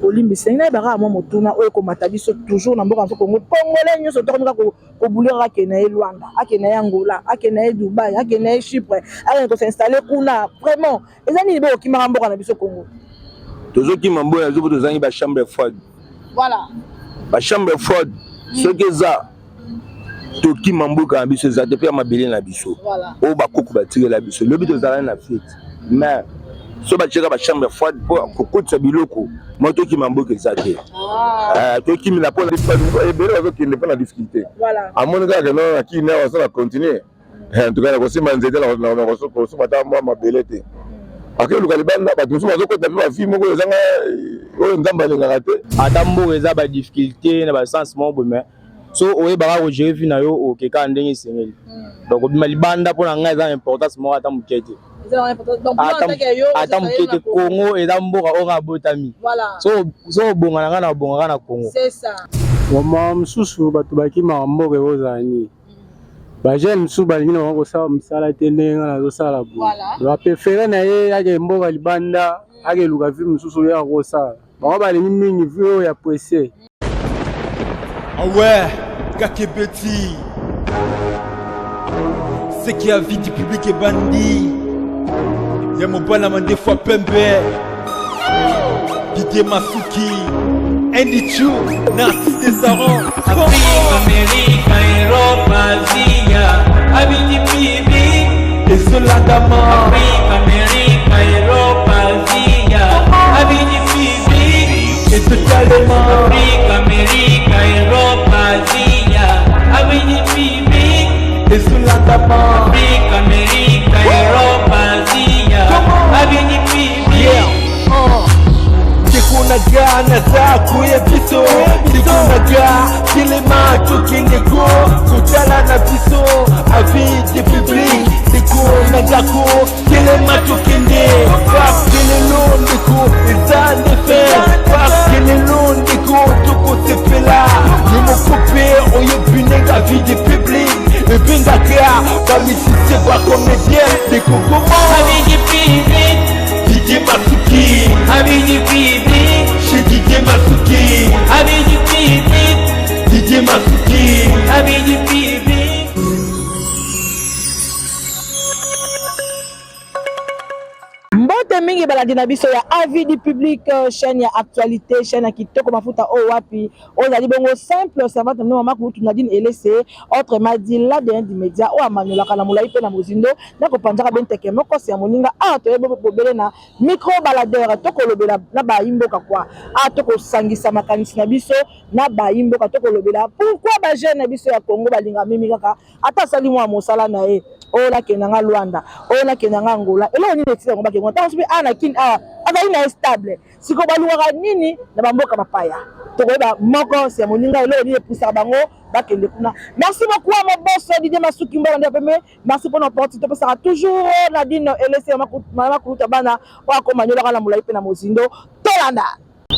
Olimbisa ngai, nayebaka mwa motuna oyo ekomata biso toujours na mboka na biso Congo. Congolais nyonso tokomi kaka kobulira, akende na ye Luanda, akende na ye Angola, akende na ye Dubai, akende na ye Chypre, akende kos'installer kuna. Vraiment, eza nini boyo okimaka mboka na biso Congo? Tozokima mboka na biso, tozangi bachambre froide. Bachambre froide soki eza, tokima mboka na biso eza te, mpe ya mabele na biso oyo bakoko batikela biso. Lobi tozalaki na fête, mais so batiaka bachambre froide mpo kokotisa biloko mo, tokima mboka eza te. Tokimila mpona Ebele bazokende mpo na difficulté. Amoni kaka no na kini awa, so na continue, en tout cas nakosimba nzete, nakosomba ata mwa mabele te. Akeluka libanda, bato mosusu bazokota mpe bavie moko ezanga oyo Nzambe alingaka te. Ata mboka eza badifficulté na basens moko boye, mais so oyebaka kogérer vie na yo, okeka ndenge esengeli. Donc obima libanda, mpo na ngai eza na importance moko ata moke te, ata moke te. Congo eza mboka oyo nga abotami, so obonga na ngai na obongaka na Congo. Mama mosusu, bato bakimaka mboka ekozala nini? Bajeune mosusu balingi na bango kosala mosala te ndenge ngai nazosala boye. Bapréférer na ye ake mboka libanda, akeluka vie mosusu oyo akosala. Bango balingi mingi vie oyo ya presse. Ah ouais, Kakebeti. Ce qui a vie du public est bandit. Ya mobala mandefu pembe. Didier Masuki. Andy Chu, Narcisse Desaron. Afrique, Amérique, Europe, Asia, Abidi Bibi. Ezolandama. Afrique, Amérique, Europe, Asia, Abidi Bibi. Ezotalema. Afrique, Amérique, Europe, Asia, Abidi Bibi. Ezolandama. Afrique, Amérique, Europe, Asia, Abidi Bibi. Yeah. Ndeko na nga, naza koya biso. Ndeko na nga, telema, tokende ko kotala na biso avis de public. Ndeko na nga, ko telema, tokende, parce que lelo, ndeko, eza nde fête, parce que lelo, ndeko, tokosepela. Yo moko mpe oyebi ndenge avis de public ebengaka bamusicien, bacomédien. Ndeko, koma Abidi Bibi. Didier Masuki. Abidi Bibi. Chez Didier Masuki. Abidi Bibi. Didier Masuki. Abidi Bibi. Mbote mingi balandi na biso ya Avis du public, chaîne ya actualité, chaîne ya kitoko mafuta oyo wapi oyo ezali bongo simple servante na mama kulutu Nadine Elese, autrement dit l'ADN du média, oyo amaniolaka na molai mpe na mozindo na kopanzaka benteke moko se ya moninga. Awa toyebi bobele na micro baladeur, tokolobela na bayimboka kwa awa, tokosangisa makanisi na biso na bayimboka, tokolobela pourquoi bajeune na biso ya Congo balinga mimi kaka ata asali mwa mosala na ye, oyo nakende nga Luanda, oyo nakende nga Angola. Eloko nini etika yango bakende? Ntango soki awa na Kini awa azali na ye stable, sikoyo balukaka nini na bamboka bapaya? Tokoyeba moko se ya moninga eloko nini epusaka bango bakende kuna. Merci beaucoup à mon boss Didier Masuki Mbala nde peme. Merci mpona opportunité opesaka toujours Nadine Elese, mama kuluta bana oyo akomaniolaka na molai mpe na mozindo. Tolanda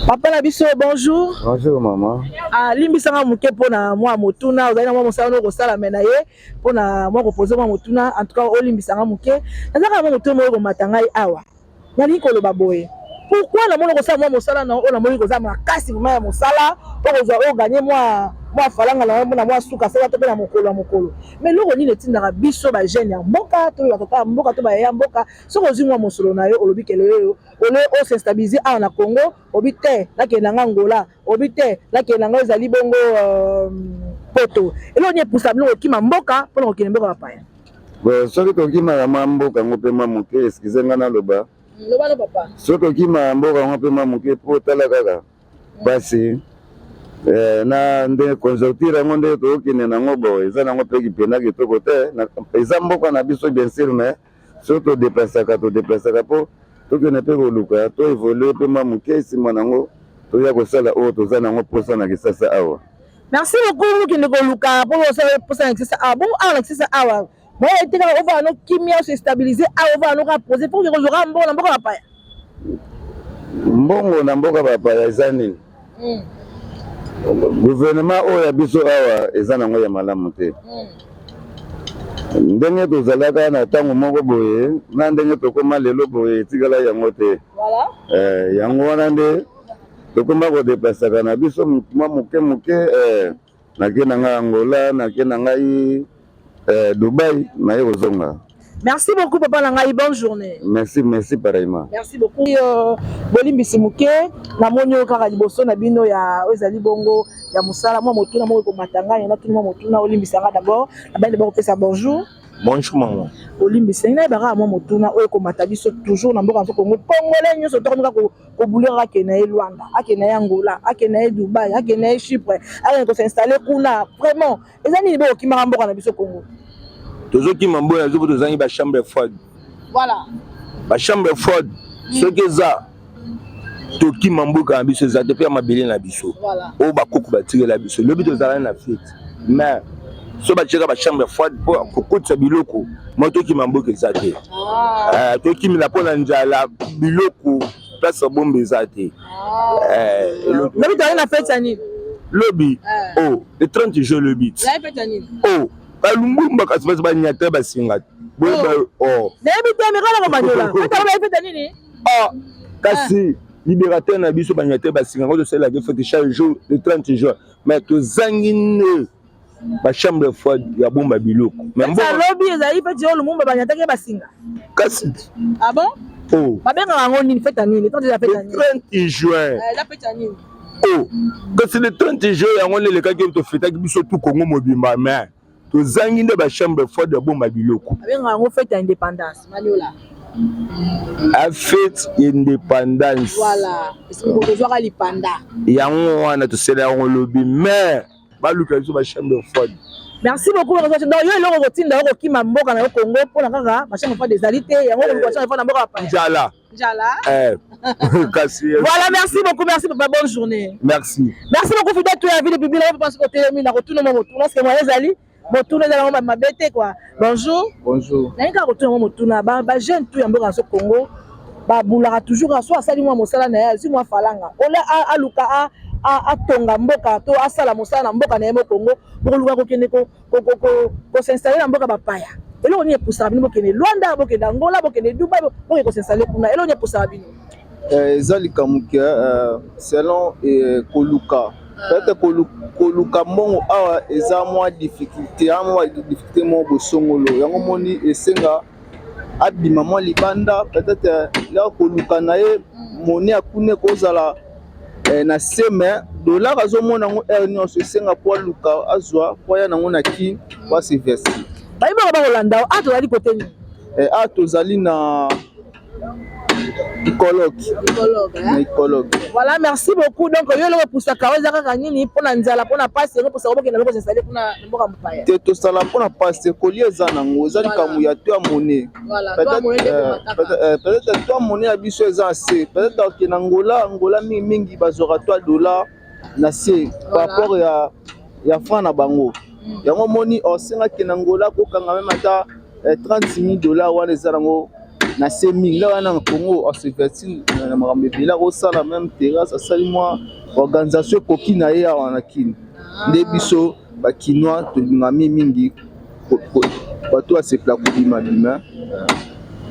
papa na biso. Bonjour. Bonjour maman. Alimbisanga moke mpona mwa motuna. Ozali na mwa mosala no kosala me na ye mpona mwa koposer mwa motuna. En tout cas olimbisanga moke, nazaka mwa motuna moko ekomata ngai awa. Nalingi koloba boye: pourquoi namoni kosala mwa mosala na oyo, namoni koza makasi vraiment ya mosala okozwa oyo gagner mwa falanga na na mwa suka sala to mpe na mokolo ya mokolo, mais eloko nini etindaka biso bajeune ya mboka to batata ya mboka to bayaya mboka, soki ozwi mwa mosolo na yo, olobi kele oyo ole os'instabiliser awa na Congo, obi te nakende na nga Angola, obi te nakende na nga ezali bongo Poto? Eloko nini epusa bino kokima mboka mpona kokende mboka bapaya? Bon, soki tokimaka mwa mboka yango mpe mwa moke, excuse nga naloba. Loba no, papa. Soki tokimaka mboka yango mpe mwa moke, mpo tala kaka mpasi na nde conjoncture yango nde tokokende nango. Bo eza nango mpe kipenda kitoko te. Eza mboka na biso, bien sûr, mais soki todeplasaka, todeplasaka mpo tokende mpe koluka to évoluer mpe mwa moke, nsima nango toya kosala oyo toza nango mposa na Kisasa awa. Merci beaucoup. Okende koluka mpo osala mposa na Kisasa awa. Bongo awa na Kisasa awa boye te, kaka ovanda no kimia, ose stabiliser awa, ovanda no kaka posé mpo okende kozwaka mbongo na mboka bapaya? Mbongo na mboka bapaya eza nini? Gouvernement oyo ya biso awa eza nango ya malamu te. Ndenge tozalaka na ntango moko boye na ndenge tokóma lelo boye, etikala yango te. Yango wana nde. Tokoma kodeplasaka na biso mwa moke moke eh, nake na ngai Angola, nake na ngai eh, Dubai, naye kozonga. Merci beaucoup papa na ngai, bonne journée. Merci, merci pareillement. Merci beaucoup. Bolimbisi moke, namoni oyo kaka liboso na bino ya oyo ezali bongo ya mosala mwa motuna moko ekomata ngai natuni mwa motuna olimbisa nga d'abord nabandi d'abord kopesa bonjour. Bonjour maman. Olimbisa ngai nayebaka mwa motuna oyo ekomata biso toujours na mboka na biso Congo. Congolais nyonso tokomi kaka koboulir akende na ye Luanda, akende na ye Angola, akende na ye Dubai, akende na ye Chypre, akende ko s'installer kuna. Vraiment, eza nini bokokimaka mboka na biso Congo? Tozokima mboka na biso po tozangi ba chambre froide. Voilà. Ba chambre froide soki eza tokima mboka na biso eza te mpe ya mabele na biso oyo bakoko batikela biso lobi tozalaki na fete mais so batiaka bachambre froide mpo kokotisa biloko mo tokima mboka eza te ah. eh, tokimela mpo na nzala biloko place ya bombe eza te ah. eh, lobi tozali na fete ya nini lobi eh. oh le 30 juin lobi oh balumbumba kasi basi banyata basinga boyeba oh. Nayebi te mekala komanyola fete ya nini? Ah, kasi libérateur na biso banyata basinga ngo tosalelaki fete chaque jour le 30 juin mais tozangi nde bachambre froide ya bomba biloko. Lobi ezali fete oyo Lumumba banyataki basinga. Kasi ah bon? Oh. Babengaka yango nini? Fete ya nini? Le 30 juin. Eza fete ya nini? Oh, kasi le 30 juin yango nde elekaki tofetaki biso tu Congo mobimba mais tozangi nde bachambre froide ya bomba biloko. Babengaka yango fete ya indépendance maniola. A fete indépendance. Voilà, tozwaka lipanda. Yango wana tosala yango lobi mais baluka biso bachambre froide. Merci beaucoup. Donc yo eloko kotinda yo kokima mboka na yo Congo mpona kaka bachambre froide ezali te yango koluka chambre froide na mboka bapaya. Nzala. Njala. Eh. Kasi. Voilà, merci beaucoup, merci papa, bonne journée. Merci. Merci beaucoup fidèle tout la vie de Bibi, là pense ko telemi na kotuna mo motuna, ce que moi ezali motuna ezali ngo mabe te quoi. Bonjour. Bonjour. Na ka kotuna mo motuna ba ba jeune tout ya mboka so Congo ba bulaka toujours so asali mwa mosala na ye azwi mwa falanga. Ola aluka a atonga mboka to asala mosala na mboka na ye mo Congo bokoluka kokende ko kosinstalle na mboka bapaya. Eloko nini epusaka bino bokende Luanda, bokende Angola, bokende Dubai, bokende kosinstalle kuna? Eloko nini epusaka bino? Eza likambo ke selon koluka peut-être koluka mbongo awa eza mwa difficulté, mwa difficulté moko bosongolo yango moni esenga abima mwa libanda peut-être ya koluka na ye moni ya kuna ekozala na se mais dollar azomona yango heure nyonso esenga po aluka azwa po aya nango na Kin po asinvestir. Bayebaka bakolanda a tozali kote nini? A tozali na Ikologue. Na Ikologue. Voilà, merci beaucoup. Donc yo eloko epusaka oyo eza kaka nini mpona nzala mpona pasi yango epusaka bokenda loko s'installer kuna na mboka mopaya? Te, tosala mpona pasi te, kolia eza nango, eza likambo ya to ya monnaie. Peut-être to ya monnaie ya biso eza se, peut-être okende Angola, Angola mingi mingi bazwaka to ya dollar na se par rapport ya franc na bango. Yango moni osengaki na Angola kokanga meme ata 30 000 dollars wana eza nango na se mingi. Nga wana na Congo asinvesti na makambo ebele, akosala meme terrasse, asali mwa organisation ekoki na ye awa na Kin. Nde biso ba Kinois tolinga mingi bato basepela kobima bima.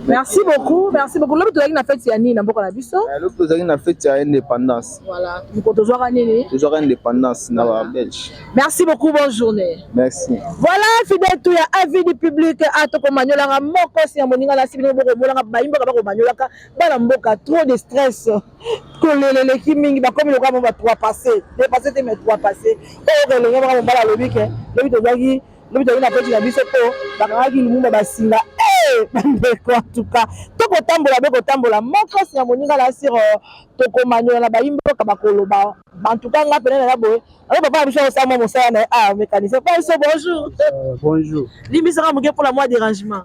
Merci beaucoup, merci beaucoup. Lobi tozalaki na fête ya nini na mboka na biso? Lobi tozalaki na fête ya indépendance. Voilà. Moko tozwaka nini? Tozwaka indépendance na ba Belge. Merci beaucoup, bonne journée. Merci. Voilà, fidèle tout ya avis du public a toko manyolanga moko si ya moninga na sibino boko molanga bayimba bako manyolaka bana mboka trop de stress. Koleleleki mingi bakomi lokola mo ba trois passé. Dépassé te mais trois passé. Oyo kelenge baka mobala lobi ke lobi tozwaki lobi tozali na peti na biso mpo bakangaki Lumumba basinga. Bandeko, en tout cas tokotambola be kotambola moko si ya moninga na sir tokomanyola na bayimboka bakoloba. En tout cas nga pene na boye alors papa na biso akosala mwa mosala na ye ah mécanicien. Papa biso bonjour. Bonjour. Limbisaka moke mpona mwa dérangement.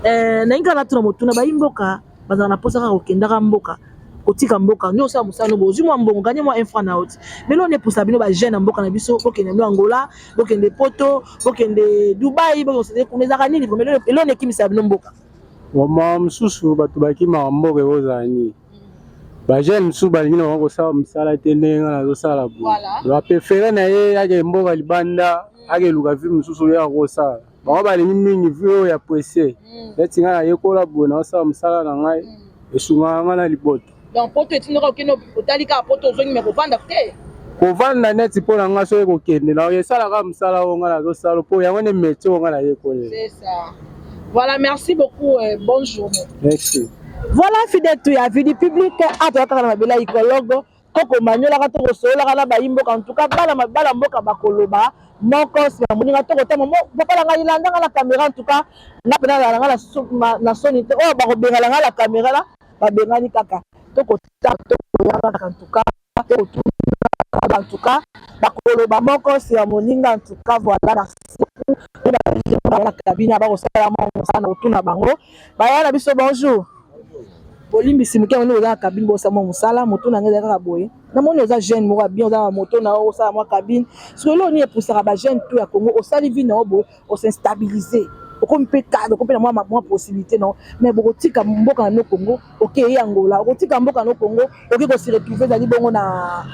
Nalingi kaka natuna motuna bayimboka bazala na mposa kaka kokendaka mboka kotika mboka nde osala mosala no bozwi mwa mbongo ganye mwa un franc na oti mais lelo epusa bino ba jeune na mboka na biso bokende no Angola, bokende Poto, bokende Dubai, bokende kuna ezalaka nini vraiment eloko ekimisa bino mboka? Mama mosusu bato bakimaka mboka ekozala nini? Ba jeune mosusu balingi na bango kosala mosala te ndenge ngai nazosala boye. Baprefere na ye ake mboka libanda akeluka vie mosusu oyo akosala. Bango balingi mingi vie oyo ya presse. Neti ngai nayekola boye naosala mosala na ngai esungaka ngai na libota. Donc poto etindaka okende otali kaka poto ozongi, mais kovanda te? Kovanda neti mpo na nga, soki kokende na esalaka mosala oyo nga nazosala, mpo yango nde métier oyo nga nayekoli. C'est ça. Voilà, merci beaucoup, bonne journée. Merci. Voilà, fidèle tout ya vie du public, atoya kaka na mabele ya ikologo, tokomaniolaka, tokosololaka na bayimboka. En tout cas, bana bala mboka bakoloba moko nsima moninga, tokotama papa na ngai, landanga na caméra. En tout cas, nga mpena nazala nga na soni te. Oyo bakobengala nga na caméra la, babengani kaka, tokotala, tokoya kaka. En tout cas, tokotuna, en tout cas bakoloba moko nsima moninga. En tout cas, voilà, merci beaucoup. Na cabine bakosala mwa mosala na kotuna bango baya na biso. Bonjour, bolimbisi moke, yango nde oza na cabine, bosala mwa mosala. Moto na ngai eza kaka boye, namoni oza jeune moko ya bien, oza na moto na yo, osala mwa cabine. Soki eloko nini epusaka bajeune to ya Congo, osali vie na yo boye, os'instabiliser, okomi mpe cadre, okomi mpe na mwa possibilité na yo, mais bokotika mboka na bino Congo, okei Angola, okotika mboka na Congo, okoki kose retrouver ezali bongo na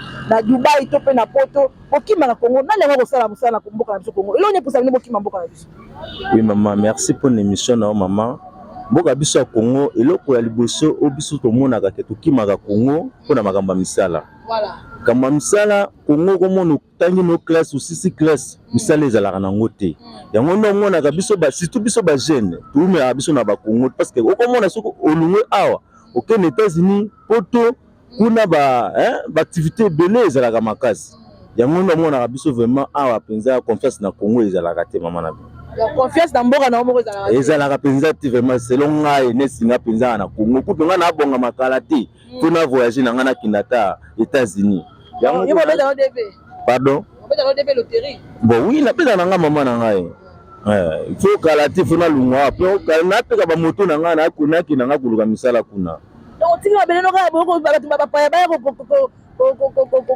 Dubai to mpe na Poto. Okimaka Congo, nani yango kosala mosala na mboka na biso Congo? Eloko nini epusa bino bokima mboka na biso? Oui mama, merci pour l'émission na yo mama. Mboka biso ya Congo, eloko ya liboso oyo biso tomonaka ke tokimaka Congo, mpona makambo ya misala. Makambo ya misala, Congo komona otangi no classe, osisi classe, misala ezalaka nango te. Yango nde omonaka biso, surtout biso bajeune, toumelaka biso na bacongo, parce que okomona soki olongwe awa, okende États-Unis, Poto kuna, ba baactivité ebele ezalaka makasi. Yango nde omonaka biso vraiment awa mpenza confiance na Congo ezalaka te, mama na bino. Confiance na mboka na yo moko ezalaka te? Ezalaka mpenza te vraiment. Selon ngai, nesi nga mpenza na Congo kutu ngai nabonga makala te mpo na voyage na ngai, nakenda ata États-Unis. Yango pardon. Bon oui, napesa na ngai mama na ngai, faut kala te, faut nalungwa mpe napeka bamoto na ngai, nakenda ngai koluka misala kuna. Donc otiki mabele no kaka boye, bato bapaya baya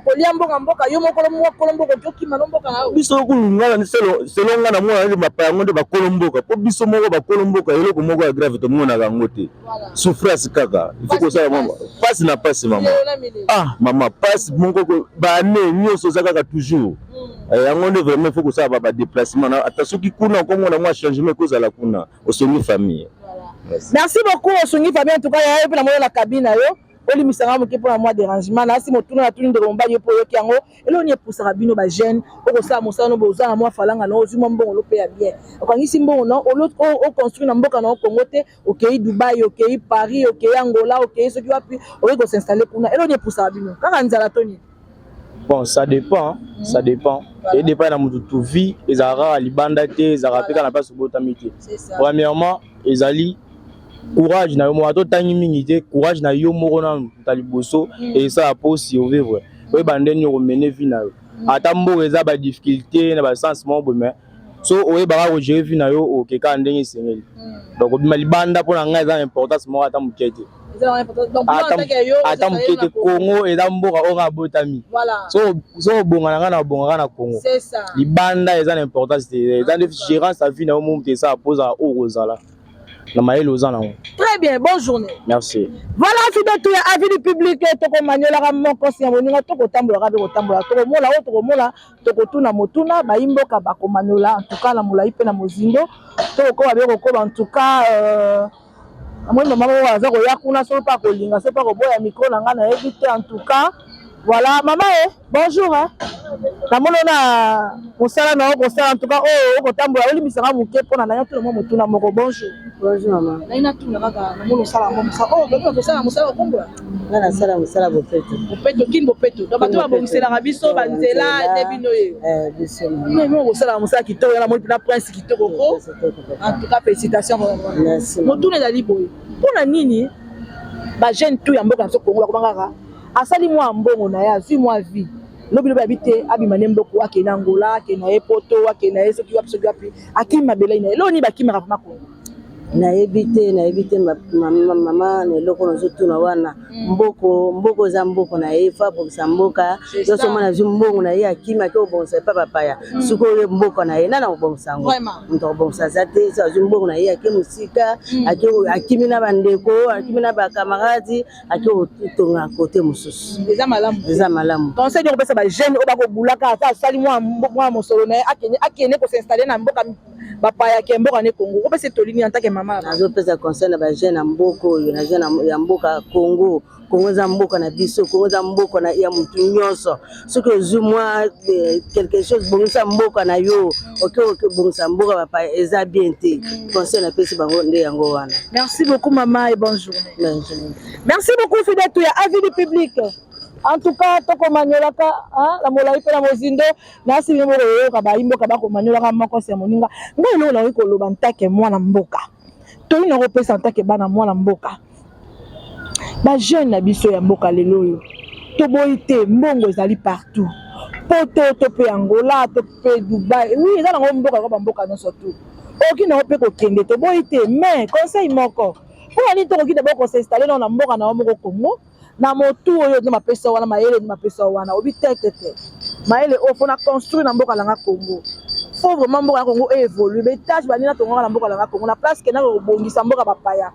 kolia mboka mboka, yo mokolo mokolo mboka oki okima no mboka na yo. Biso kulungana, selon ngai namona nde bapaya yango nde bakolo mboka, mpo biso moko bakolo mboka, eloko moko ya grave tomonaka yango te, souffrance kaka. Il faut kosala mama pasi na pasi, mama, ah mama, pasi moko bane nyonso eza kaka toujours. Yango nde vraiment il faut kosala badéplacement, ata soki kuna okomona mwa changement ekozala kuna, osongi famille. Merci beaucoup, osungi famille. En tout cas, yayo mpe namoni na cabine na yo, olimisanga moke mpona mwa dérangement. Nasi motuna natuni ndeko mobali, yo mpo oyoki yango, eloko nini epusaka bino bajeune okosala mosala no, boza na mwa falanga na ozwi mwa mbongo lo mpe ya bien, okangisi mbongo na oconstruire na mboka na yo Congo te, okei Dubai, okei Paris, okei Angola, okei soki wapi, okei kos'installer kuna? Eloko nini epusaka bino? Kaka nzala to nini? Bon, ça dépend, ça dépend. Et dépend na mutu. Tu vie ezalaka kaka libanda te, ezalaka mpe kaka na place obotami te. Premièrement, ezali courage na yo moko. Ata otangi mingi te, courage na yo moko nanu moto ya liboso esala po survivre, oyeba ndenge okomene vie na yo. Ata mboka eza badifficulté na basens moko boye, mais so oyebaka kogérer vie na yo, oke kaka ndenge esengeli. Donc obima libanda, mpo na ngai eza na importance moko ata moke te, ata moke te. Congo eza mboka oyo nga abotami, so obonga na ngai na obongaka na Congo. Libanda eza na importance te, eza nde gérance ya vie na yo mo moto esala mpo ozala oyo kozala na mayele oza nango. Très bien, bonne journée. Merci. Voilà, fidèle tout ya avis du public, tokomaniolaka moko si ya moninga, tokotambolaka mpe kotambola, tokomona oyo tokomona, tokotuna motuna, bayimboka bakomaniola. En tout cas, na molai mpe na mozindo, tokokoba be kokoba. En tout cas, namoni mama moko aza koya kuna, soki mpe akolinga, soki mpe akoboya micro na ngai, nayebi te. En tout cas, voilà, mama e, bonjour. Namoni na mosala na yo kosala. En tout cas, oyo okotambola, olimbisanga moke mpona na yo tuna mwa motuna moko. Bonjour. Bonjour mama. Ngai natuna kaka, namoni osala mwa mosala oyo, babi tosala mosala okombola. Nga nasala mosala bopeto. Bopeto, kini bopeto. Donc bato babongiselaka biso banzela nde bino ye? Biso. Mimo kosala mosala kitoko, yana moni mpena prince kitoko ko. En tout cas, félicitations. Merci. Motuna ezali boye: mpona nini bajeune tout ya mboka na biso Kongo bakoma kaka asali mwa mbongo na ye, azwi mwa vie, lobi lobi abi te abima ne mboko, akende Angola, akende na ye Poto, akende na ye soki wapi, soki wapi, akimi mabele na ye? Eloko nini bakimaka vraiment Kongo? Nayebi te, nayebi te mama na eloko nazotuna wana. Mboko mboko eza mboko na ye, faut abongisa mboka nyonso. Mwana azwi mbongo na ye, akimi, ake kobongisa epa bapaya. Sikoyo mboka na ye, nani akobongisa yango? Moto akobongisa aza te. So azwi mbongo na ye, ake mosika, akimi na bandeko, akimi na bakamaradi, ake kotonga kote mosusu. Eza malamu? Eza malamu. Conseil nini kopesa bajeune oyo bakobulaka, ata asali mwa mosolo na ye, akende kos'installer na mboka bapaya ke mboka ne Congo? Kopesa etoli nini en tant que mama? Nazopesa conseil na bajeune ya mboka oyo, na jeune ya mboka Congo. Congo. Congo eza mboka na biso, Congo eza mboka na ya mutu nyonso. Soki ozwi mwa eh, quelque chose, bongisa mboka na yo. Oke oke bongisa mboka bapaya eza bien te. Conseil napesi bango nde yango wana. Merci beaucoup maman et bonne journée. Bonne journée. Merci beaucoup fidèle ya avis du public. En tout cas tokomaniolaka na molai mpe na mozindo nasi bino bokoyoka bayi mboka bakomaniolaka moko se moninga ngai eloko nakoki koloba ntake mwana mboka toli nakopesa ntake bana mwana mboka ba jeune na biso ya mboka lelo oyo toboyi te mbongo ezali partout poto to mpe Angola to mpe Dubai oui eza nango mboka lokola bamboka nyonso tu okoki nango mpe kokende toboyi te mais conseil moko mpo na nini tokoki d'abord kosinstalle nao na mboka na yo moko Congo na motu oyo nde mapesa wana mayele nde mapesa wana obi te te te mayele oyo fo na construire na mboka nanga Congo fo vraiment mboka ya Congo evolue ba etage banini natongaka na mboka nanga Congo na place kendaka kobongisa mboka bapaya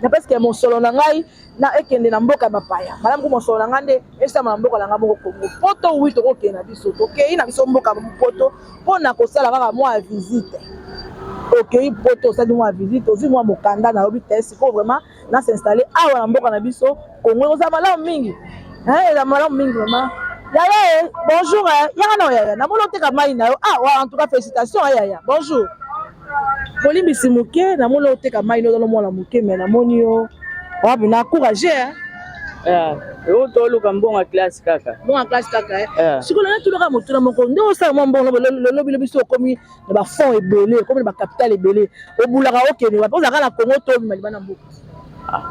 na place ke mosolo na ngai na ekende na mboka ya bapaya malamu ko mosolo na ngai nde esama na mboka na ngai moko Congo poto wi tokokende na biso tokei na biso mboka poto mpo na kosala kaka mwa visite okei poto osali mwa visite ozwi mwa mokanda na yobi te sikoyo vraiment na s'installer awa na mboka na biso Congo ekozala malamu mingi eza malamu mingi vraiment yaya eh, bonjour eh. yaka na yaya namoni oteka mai na yo ah en tout cas félicitations eh, yaya bonjour bolimbisi moke namoni oteka mai no ozala mwana moke mais namoni yo wapi na encourage eh. Eh, oyo toluka mbongo ya classe kaka mbongo ya classe kaka eh. eh. sikoyo nanga tunaka motuna moko nde osala mwa mbongo lobi lobi so okomi na bafond ebele okomi na bacapital ebele obulaka okende wapi ozalaka na congo to obima libanda mboka ah,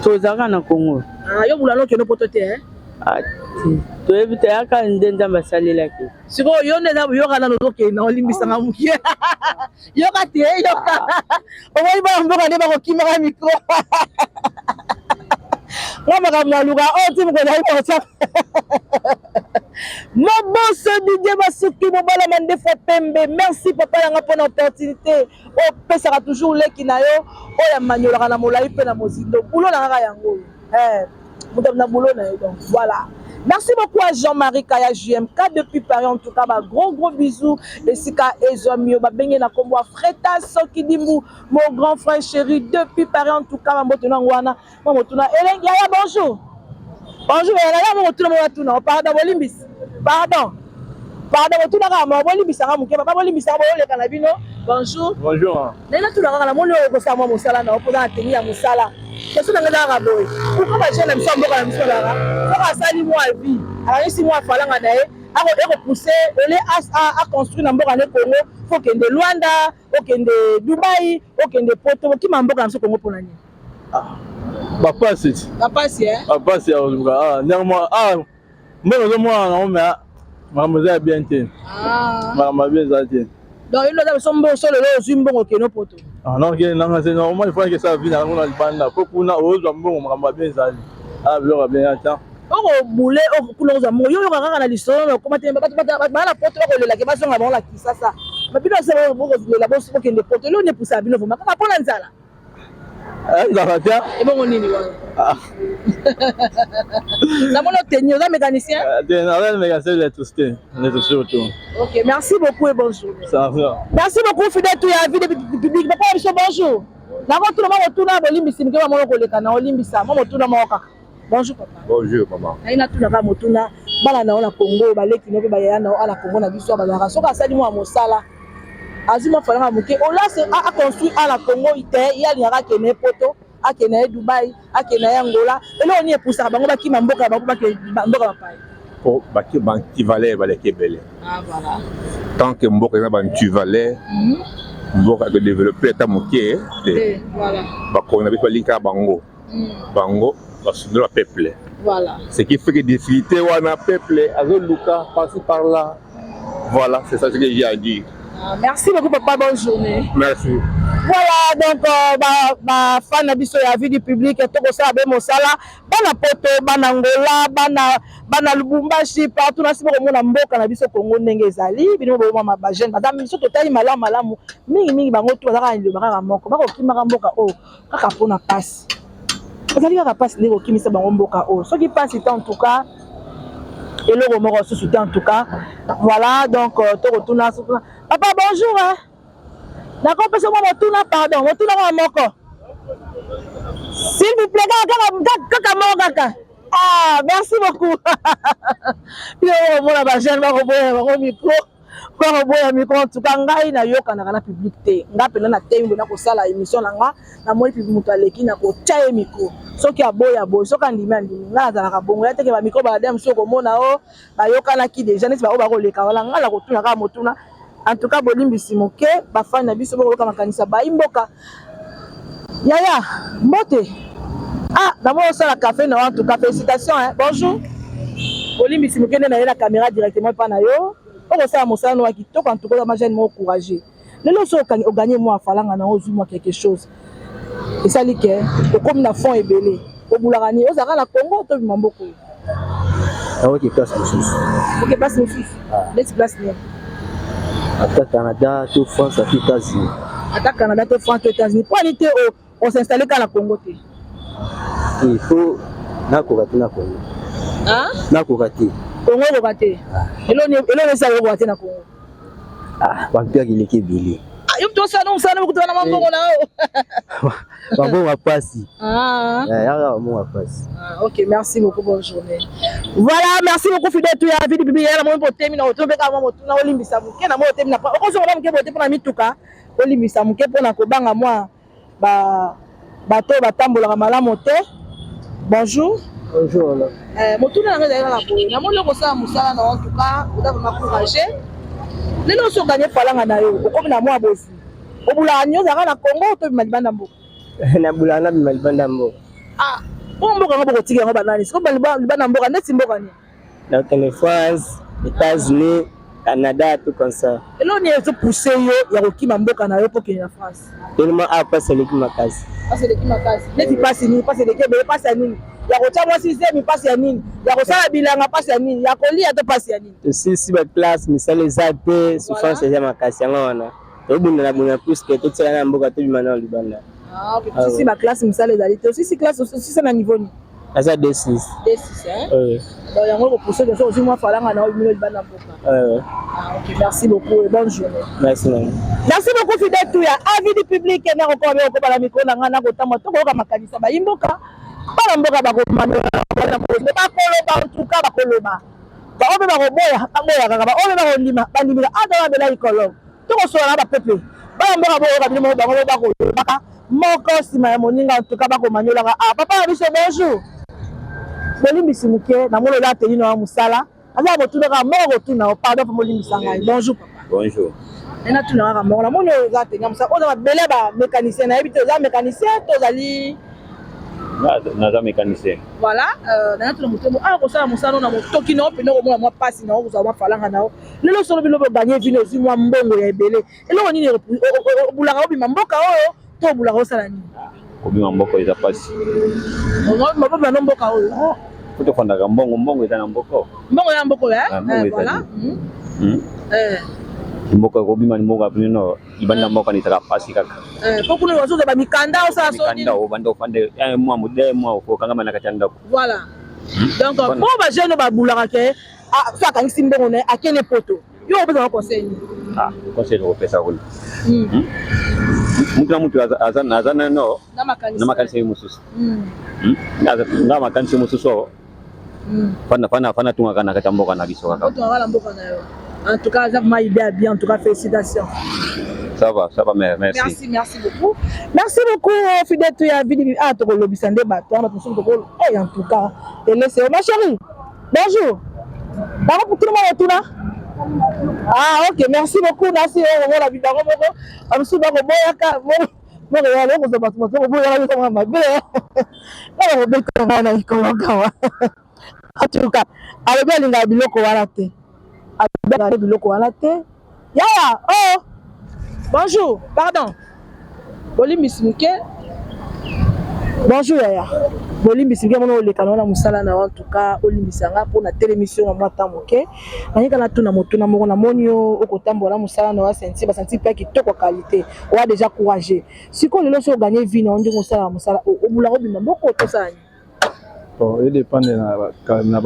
tozalaka na congo ah, yo obulaka okende poto te eh? ah, toyebi te yaka nde nzambe asalelaki sikoyo yo nde yoka nano ozokende olimbisanga mokie yoka te yoka omoni bana mboka nde bakokimaka mikro nga makambo naluka oyo ti mokolo nayi kosa moboso didie basuki mobala mandefu ya pembe merci papa yanga mpona opportunité opesaka toujours leki na yo oyo amaniolaka na molai mpe na mozindo bulo na kaka yango eh, moto na boulot na ye donc voilà Merci beaucoup à Jean-Marie Kaya JMK depuis Paris en tout cas ba gros gros bisous esika ezwami yo babenge na kombo ya Freta Sokidimbu mon grand frère chéri depuis Paris en tout cas ba mbote na ngwana mwa motuna elengi yaya bonjour bonjour yaya mwa motuna mwa tuna oh, pardon bolimbisi pardon pardon botuna kaka mwa bolimbisaka moke papa bolimbisaka boyoleka na bino bonjour bonjour Naye natuna kaka namoni oyo okosala mwa mosala na yo mpo oza na tenue ya mosala. Question na ngai eza kaka boye, pourquoi ba jeunes na biso ya mboka na biso bazalaka soki asali mwa vie akangisi mwa falanga na ye ako eko pousser au lieu a construire na mboka na ye Congo faut okende Luanda, okende Dubai, okende poto, bokima mboka na biso Congo pona nini? Ah, bapasi ti. Bapasi eh? Bapasi ya koluka ah ndenge mwa ah Mbongo ezo mwana nango mais makambo eza ya bien te. Ah. Makambo ya bien eza te. Donc yo oza biso mbongo so lelo ozwi mbongo okende poto. Ah non ke nanga c'est normal il faut que ça vie na kuna libanda po kuna ozwa mbongo makambo ya bien ezali. Ah biloko ya bien ata. Okobule kuna ozwa mbongo yo oyoka kaka na lisolo na okoma te bato baa na poto bakolela ke bazonga bango na Kisasa. Mais bino se bokolela bokende poto eloko nini epusaka bino vraiment kaka mpo na nzala. Eh, nzala te. Ebongo nini wana? Ah. Namoni oteni oza mécanicien? Eh, te, naza mécanicien d'électricité, électricité auto. Ok, merci beaucoup et bonne journée. Ça va. Merci beaucoup fidèle tout ya vie de public. Papa biso bonjour. Nakotuna mwa motuna bolimbisi mike bamona koleka na olimbisa mwa motuna moko kaka. Bonjour papa. Bonjour maman. Naye natuna kaka motuna bana na yo na Congo baleki no mpe bayaya na yo na Congo na biso bazalaka soki asali mwa mosala azwi mwa falanga moke olase a construit a na Congo te ye alingaka akende ye poto akende ye Dubai akende ye Angola eloko nini epusaka bango bakima mboka ya bango bakende mboka bapaya po bake ba antivaleur baleki ebele ah, voilà. tant que mboka eza ba antivaleur mm -hmm. mboka ekodeveloppe ata moke te voilà. bakonzi na biso balingaka bango mm. bango basundola peuple voilà. ce qui fait que difficulté wana peuple azoluka par-ci par là voilà c'est ça ce que j'ai à dire ah, merci beaucoup papa bonne journée merci voilà donc euh, ba, ba fan na biso ya vie du public tokosala be mosala bana poto bana angola bana bana lubumbashi partout nasi bokomona mboka na biso congo ndenge ezali bino boboma bajeune baza biso totali malamu malamu mingimingi bango tu bazaka na liloba kaka moko bakokimaka mboka oyo kaka mpona mpasi ezali kaka mpasi nde kokimisa bango mboka oyo soki mpasi te en tout cas eloko moko susu te en tout cas voilà donc euh, tokotuna papa bonjour hein? nakopesa mwa motuna pardon motuna kaka moko S'il vous plaît, kaka kaka moko kaka. Ah, merci beaucoup. Yo omona ba jeune bakoboya bango micro. Bakoboya micro en tout cas ngai nayokanaka na public te. Nga mpenza na temi na kosala émission na nga, namoni moto aleki na kotia ye micro. Soki aboya aboyi, soki andimi andimi. Nga nazalaka bongo. Ya teke ba micro balade mosusu okomona o bayokanaki déjà neti baoyo bakoleka wana nga na kotuna kaka motuna. En tout cas bolimbisi moke bafani na biso bokoyoka makanisa bayi mboka. Yaya, mbote. Ah, namoni osala café na en tout cas félicitations hein. Bonjour. Bolimbisi moke nde na ye na caméra directement epa na yo. Okosala mosala no ya kitoko en tout cas ma jeune moko courageux. Lelo so oganye mwa falanga na ozwi mwa quelque chose. Esali ke okomi na fond ebele. Obulaka nini? Ozalaka na Congo to bima mboka oyo? Naoki place mosusu. Oke place mosusu. Neti place nini? Ata Canada to France ata États-Unis. Ata Canada to France to États-Unis. Mpo ani te osinstalle kaka na Congo te? Il faut nakoka te na Congo. Nakoka te. Congo okoka te. Eloni esala okoka te na Congo? Ah, bampiaka eleki ebele. Yo moto osala mosala mokutu wana mambongo na yo. Bambongo ya pasi. Yaka bambongo ya pasi. Ok, merci beaucoup, bonne journée. Voilà, merci beaucoup fidèle tout ya vidi bibi ya na mo temi na otombe ka mo motuna olimbisa moke na mo temi na okozonga na moke bote pona mituka olimbisa moke pona kobanga mwa ba bato oyo batambolaka malamu te. Bonjour. Bonjour. Eh, motuna na ngai ezali kaka boye namoni okosala mosala na en tout cas oza vraiment courageux lelo osi oganye falanga na yo okomi na mwa bozwi obulaka nini ozalaka na congo to bima libanda mboka nabulaka nabima libanda mboka ah mpo mboka yango bokotika yango banani sikoyo libanda mboka ndeti mboka nini Nakende France, Etats-Unis, Canada, tout comme ça. Eloko nini ezo pousser yo ya kokima mboka na yo mpo okende na France? Tellement awa pasi eleki makasi. Pasi eleki makasi. Neti pasi nini? Pasi eleki ebele, pasi ya nini? Ya kotia mwasi zemi, pasi ya nini? Ya kosala bilanga, pasi ya nini? Ya kolia to pasi ya nini? Tosilisi ba classe, misala eza te, souffrance eza makasi yango wana. Tobundana bundana plus que totikala na mboka tobima na libanda. Ah, ok. Tosilisi ba classe, misala ezali te. Osilisi classe, osilisi na niveau nini? Aza D6. D6, hein? Oui. Donc, yango ekopousse biso ozwi mwa falanga na oyo libanda mboka. Oui. Ah, ok, merci beaucoup et bonne journée. Merci, maman. Merci beaucoup fidèle tout ya avis du public na kokoba be kokoba na mikro na ngai na kotamba tokoyoka makanisa bayi mboka bana mboka bakomanola bakoloba en tout cas bakoloba baoyo mpe bakoboya baboya kaka baoyo mpe bakondima bandimika ata babela likolo Tokosolola na ba peuple. Bana mboka boyoka bino moko bango bakolobaka moko nsima ya moninga en tout cas bakomaniolaka. Ah papa na biso bonjour. Bolimbisi moke namoni oza teni na mosala. Naza motuna kaka moko kotuna yo pardon mpo bolimbisa ngai. Bonjour papa. Bonjour. Nena tuna kaka moko namoni oyo oza teni ya mosala oza mabele ba mécanicien nayebi te oza mécanicien to ozali naza mécanicien. Voilà, euh, nana tuna moto awa kosala mosala na motoki na yo mpenza okomona mwa mpasi na yo kozwa mwa falanga na yo Lelo solo bino bo gagner vino ozwi mwa mbongo ya ebele. Eloko nini obulaka obima mboka oyo to obulaka osala nini? Kobima mboka eza pasi. Obima no mboka oyo. Ah, po tofandaka mbongo mbongo eza na mboka. Mbongo ya mboka oyo eh? Ah, mbongo eh, voilà. Hmm. Hmm. Eh. Mboka kobima ni mboka bino libanda eh. mboka ezalaka pasi kaka. Eh, po kuna ozoza ba mikanda osala so nini? Mikanda obanda ofanda un mois, deux mois okangama na kati ya ndako. Voilà. Hmm. Donc po ba jeune babulaka ke Ah, so akangisi mbongo na ye akende poto yo okopesa ba conseil nini? Ah, conseil nakopesa kuna hmm. Hmm? mutu na mutu aza nano na makanisi ye mosusu hmm. nga makanisi mosusu oyo fana fana tungaka na kati ya mboka na biso kaka otungaka na mboka na yo en tout cas aza vraiment idée ya bien en tout cas félicitations ça va ça va merci merci merci beaucoup merci beaucoup euh, fidèle ya vidi ah tokolobisa nde bato wana bato mosusu tokolo eh en tout cas elese ma chérie Bonjour. Bango tout le monde otuna. Ah ok, merci beaucoup. Merci oh oh la bango moko. Amsu bango boyaka moko ya loko za bato bato boyaka biso mwa mabe. Bango kobeta ngai na likolo kawa. En tout cas, alobi alingaka biloko wana te. Alobi alingaka biloko wana te. Yaya, oh. Bonjour, pardon. Bolimbisi moke. Bonjour yaya. Bolimbisi moke mona oleka na mosala na en tout cas olimbisa nga mpo na telemisi yo mwa temps moke. Nalingi kaka natuna motuna moko namoni yo okotambola na mosala na yo ceinture ba ceinture mpe kitoko qualité. Oa déjà courageux. Sikoyo lelo soki oganye vie na yo ndenge osalaka mosala obulaka obima mboka otosala nini? Bon, edepende na na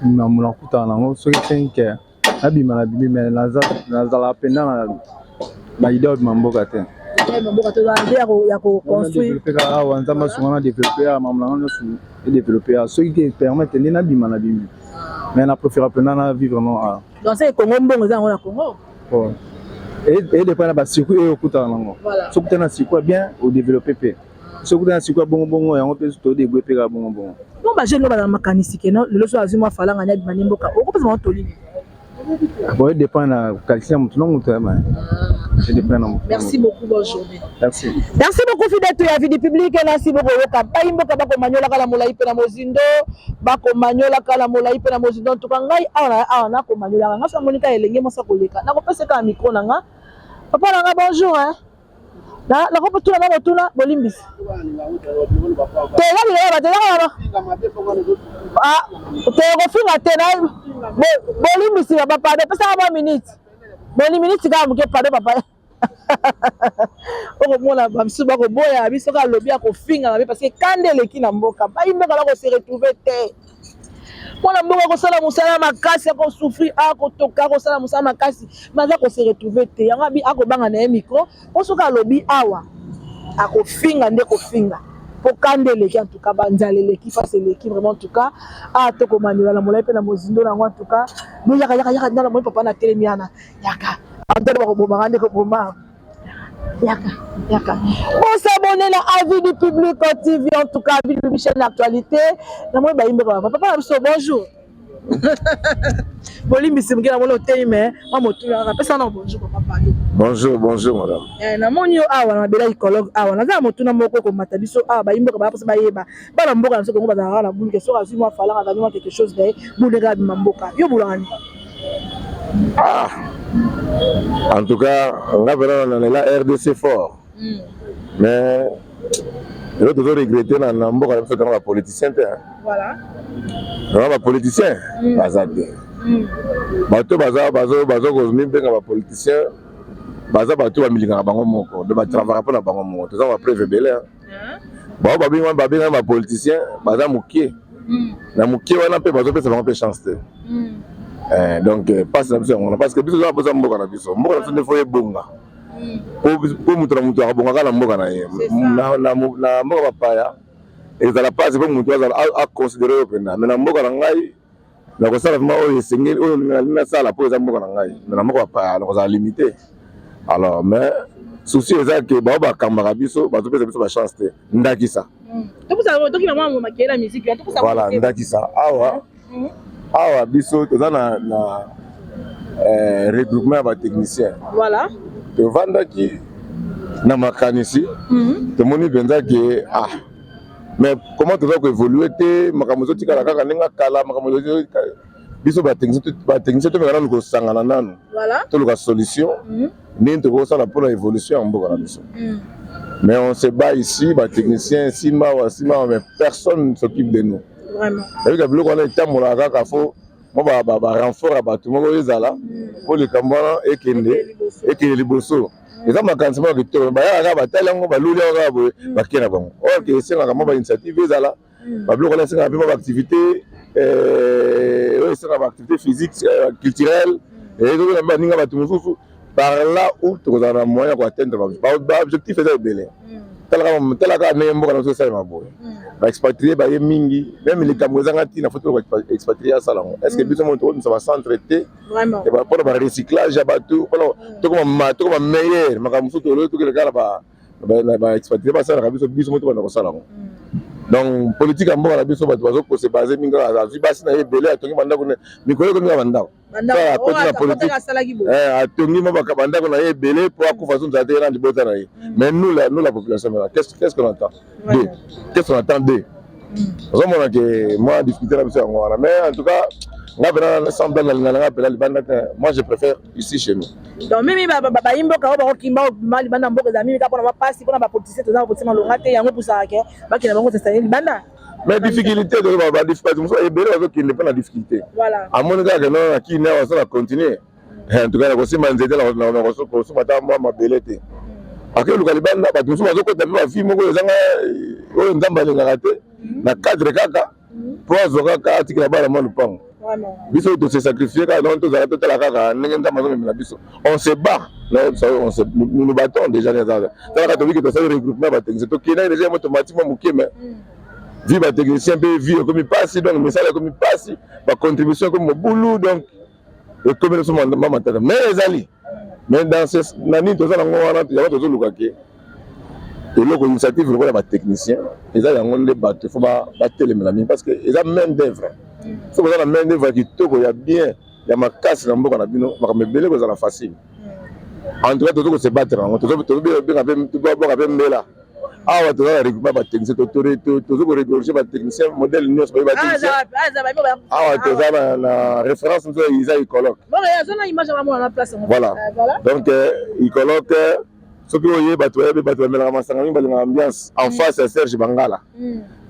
na nakutana nango soki esengi ke nabima nabimi mais nazalaka mpenza na ba idee ya kobima mboka te. Mboka tozala nde ya koconstruire awa, Nzambe asunga na développe awa, makambo na nga nyonso edéveloppe awa. Soki ke permettre nde nabima, na bimi, mais na préféra mpenza na vivre no awa. Donc c'est Congo, mbongo eza yango na Congo. Bon, edépend na bacircuit oyo okutana nango. Soki okutana na circuit ya bien, odéveloppe mpe. Soki okutana na circuit ya bongo bongo, yango mpe todébrouille mpe kaka bongo bongo. Bon, bajeune oyo bazala makanisi keno lelo so azwi mwa falanga ni abima ni mboka, okopesa bango tolini? Bon, edépend na qualité ya motu na motu, edépend na motu. Merci beaucoup, bonne journée. Merci. Merci beaucoup, fidèle to ya Vie du Public. Nasi bokoyoka bai mboka bakomanyolaka na molai mpe na mozindo, bakomanyolaka na molai mpe na mozindo. Ntuka ngai awa na awa nakomanyolaka nga so namoni ka elenge mwasi akoleka, nakopesa kaka micro na nga. Papa na nga, bonjour hein. Nakopotuna na motuna, bolimbisi te, eza liloba bato ezaka te kofinga te. Bolimbisi papa, pardon, pesaka mwa minute, boni minute kaka moke, pardon papa. Okomona bamisusu bakoboya biso kaka alobi akofinga mabe parce que kanda eleki na mboka. Bai mboka bakose retrouve te. Mwana mboka akosala mosala makasi, akosouffrir, akotoka, akosala mosala makasi, mais aza kose retrouve te. Yango abi akobanga na ye micro mpo soki alobi awa akofinga nde kofinga, mpo kanda eleki. En tout cas banzala eleki, face eleki vraiment. En tout cas ah, tokomaniola na molai mpe na mozindo nango. En tout cas boyaka, yaka, yaka ndala moi papa na telemi wana, yaka antone, bakobomaka nde koboma. Yaka, yaka, bosabone na Avis du Public TV. En tout cas Avis du Public, chaîne d'actualité. Namoni bayimbaka papa na biso, bonjour, bolimbisi moke, namoni otei me mwa motuna kaka pesa na. Bonjour papa, pardon. Bonjour, bonjour madame. Namoni yo awa na mabele ya ecologue awa. Naza na motuna moko ekomata biso awa. Bayimboka baya mposa bayeba, bana mboka na biso Kongo bazalaka na buluke, soki azwi mwa falanga, azali mwa quelque chose na ye, buleka abima mboka. Yo bulaka nini? Ah, en tout cas nga mpena nalela RDC fort, mais eloko tozo regrette na mboka na biso, tanga bapoliticien te. Vraiment, bapoliticien baza te. Bato bazo komibenga bapoliticien baza bato bamilingaka bango moko, donc batravaka mpo na bango moko. Toza bapreuve ebele. Bao babengami bapoliticien baza mokie na mokie wana mpe bazopesa bango mpe chance te. Donc mpasi na biso yango wana, parce que biso toza mposa mboka na biso. Mboka na biso nde fo ebonga, po moto na moto akabonga kaka na mboka na ye. Na mboka bapaya ezala mpasi mpo moto azala aconsidere oyo mpenza, mais na mboka na ngai nakosala vraiment oyo esengeli, oyo nalingi nasala, mpo eza mboka na ngai. Mais na mboka bapaya nakozala limité. Alors, mais souci eza ke bao bakambaka biso bazopesa biso bachance te. Ndakisa, voilà, ndakisa awa, awa biso toza na regroupement ya batechnicien. Tovandaki na makanisi, tomoni mpenza ke ah, mais comment toza koévolue te? Makambo ezotikala kaka ndenge kala. Makambo biso batechnicien tomeka nanu kosangana nanu, toluka solution ndenge tokosala mpona évolution ya mboka na biso. Mais on se bat ici, batechnicien, nsima awa, nsima awa, mais personne ne s'occupe de nous. Nayebika biloko wana etambolaka kaka, fo mwa barenfort ya bato moko ezala mpo likambo wana ekende liboso. Eza makanisi moko kitoko, bayaka kaka, batali yango, baluli yango kaka boye, bakei na bango. Or ke esengaka mwa bainitiative ezala, babiloko wana esengaka mpe mwa baactivité oyo esengaka baactivité physique, culturelle, ezokona mpe baninga bato mosusu par là où tokozala na moyen ya koatteindre baobjectif. Eza ebele. Talaka ndenge mboka na biso esalema boye, baexpatrie baye mingi, même likambo ezanga ntina, fo toloka expatrié asala yango. Est ce que biso mo tokobimisa bacentre te mpona barecyclage ya bato, mpona tokoma meilleur? Makambo mosusu toloyi, tokende kaka na baexpatrie basalaka, biso biso mo tobanda kosala yango. Donc politique ya mboka na biso, bato bazokose base mingi kaka azwi basi na ye ebele, atongi bandako, mikolo ekomi kaka bandako, akoti na politique, atongi mwa bandako na ye ebele mpo akufa so nzala te, ye na libota na ye. Mais nous la population, qu'est-ce qu'on attend de, qu'est-ce qu'on attend de? Ozomona ke mwa difficulté na biso yango wana. Mais en tout cas nga mpena sans blague, nalinga nanga mpena libanda te. Moi je préfère ici chez nous. Donc mimi bayi mboka oyo bakokimba obima libanda mboka eza mimi kaka mpona bapasi, mpona bapoliticien. Toza bapoliticien malonga te, yango epusaka ke bakende bango s'installe libanda. Mais difficulté, bato mosusu ebele bazokende mpo na difficulté. Amoni kaka no nakini awa so na continue, en tout cas nakosimba nzete, nakosomba ata mwa mabele te, akeluka libanda. Bato mosusu bazokota mpe bavie moko ezanga oyo Nzambe alingaka te, na cadre kaka mpo azwa kaka atikela bana mwa lupango. Biso tose sacrifie kaka, donc tozala totala kaka ndenge Nzambe azomemela biso. On se bat. Nous nous battons déjà talaka tobiki tosali regroupement batechnicien tokendaki déjà mo tomati mwa moke mais vie batechnicien mpe vie ekomi mpasi donc misala ekomi mpasi bacontribution ekomi mobulu donc ekomi biso mwa matata mais ezali mais dans ce na nini toza nango wana yango tozoluka ke eloko initiative lokola batechnicien eza yango nde bato ifo batelemela mingi parce que eza main d'œuvre soki oza na main d'œuvre ya kitoko ya bien ya makasi na mboka na bino makambo ebele kozala facile. En tout cas tozo kose battre yango tozobenga mpe mpe mbela awa toza na regroupement batechnicien tozo koregorge batechnicien modèle nyonso baye batechnicien awa toza na référence mosusu eza icoloc. Voilà, donc icoloc soki oye bato bayebi bato bamelaka masanga mingi balingaka ambiance en face ya Serge Bangala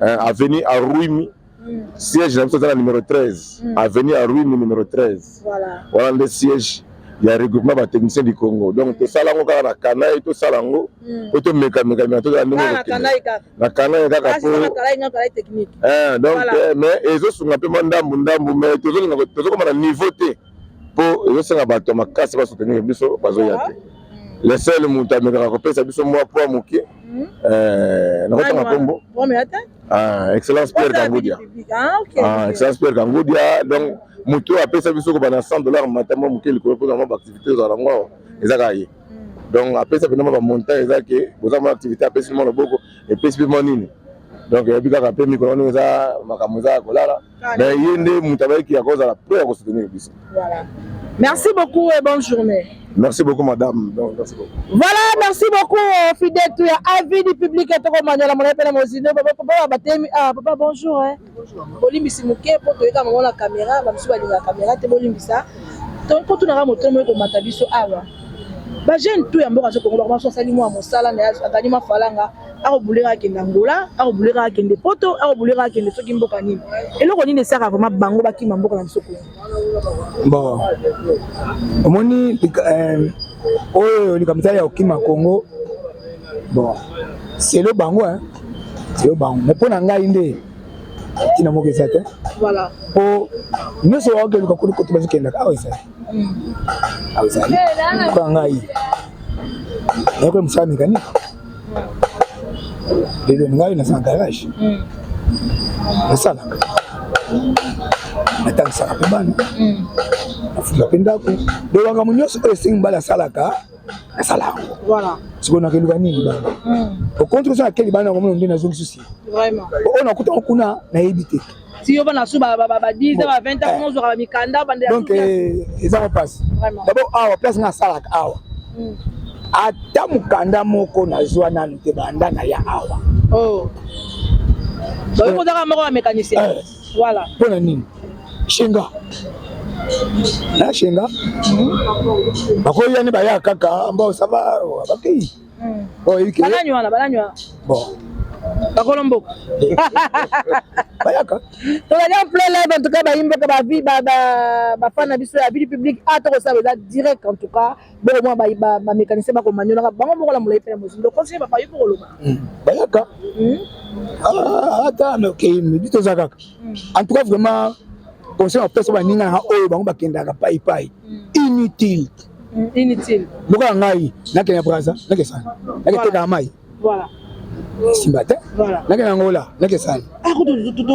avenue Aruimi siège na biso eza na numéro 13 avenue Aruimi numéro 13. Wana nde siège ya regroupement batechnicien du Congo. Donc tosala yango kaka na Kanai, tosala yango po tomekameka tozala ndenge na Kanai kaka po donc mais ezosunga mpe mwa ndambu ndambu mais tozolinga tozokoma na niveau te mpo ezosenga bato ya makasi basoutenir biso bazoya te. Le seul moto amekaka kopesa biso mwa poids moke, nakotanga nkombo, Excellence Pierre Kangudia, Excellence Pierre Kangudia. Donc moto oyo apesa biso kobanda 100 $ mata mwa moke likolo mpona mwa baactivité ozala nango awa eza kaka ye. Donc apesa mpena mwa bamontant eza ke boza mwa activité apesi mwa loboko epesi mpe mwa nini. Donc eyebi kaka mpe mikolo ndenge eza makambo eza ya kolala mais ye nde moto abayeki ya kozala prêt ya kosoutenir biso. Voilà. Merci beaucoup et bonne journée. Merci beaucoup, madame. Donc, merci beaucoup. Voilà, merci beaucoup, fidèle tout ya avis du public toko manyola mona pe na mozindo papa papa batemi. Ah papa, bonjour hein. Bolimbisi moke po toyeka bango na caméra, ba misu balinga caméra te, bolimbisa. To po tunaka moto mo komata biso awa. Ba jeune tout ya mboka so Kongo bakoma so asali mwa mosala na agani mafalanga akobuleka akende Angola, akobuleka akende Poto, akobuleka akende soki mboka nini. Eloko nini esaka vraiment bango bakima mboka na biso Kongo? Bon, omoni oyo likambo ezali ya kokima Congo, bon, selo bango, selo bango, mais mpo na ngai nde ntina moko eza te po nyonso wakeluka kuli koto bazokendaka awa ezali awa ezali mpo na ngai nayekola mosala mécanique lelo ngai naza na garage nasalaka natangisaka mpe bana nafunga mpe ndako donc makambo nyonso oyo esengi mobali asalaka nasala yango. Sikoyo nakeluka nini libanda okonti so nake libanda nakomona nde nazongi susi oyo nakutango kuna nayebi te. Si yo bana su ba 10 ba 20 ans ozwaka ba mikanda bande. Donc eza mpasi. D'abord awa place nga asalaka awa ata mokanda moko nazwa nanu te banda na ya awa. Oh. Bayo kozaka moko ya mécanicien. Voilà. Mpo na nini shenga na shenga bakoya ni baya kaka mbo ça va bakei. Banani wana, banani wana? Bon. Bakolo mboka. Bayaka. Tozali en plein live en tout cas bayimboka bavi bafan na biso ya vie du public a tokosala eza direct en tout cas boko mwa bamécanicien bakomaniolaka bango moko na molai mpe na mozindo conseiller papa yo mpo koloba. Bayaka ata bi toza kaka en tout cas vraiment conseil bapesa baninga nanga oyo bango bakendaka paipai inutile. Inutile. Lokola ngai nakende Braza nakesana naketekaka mai simba te nakende Angola nakesana.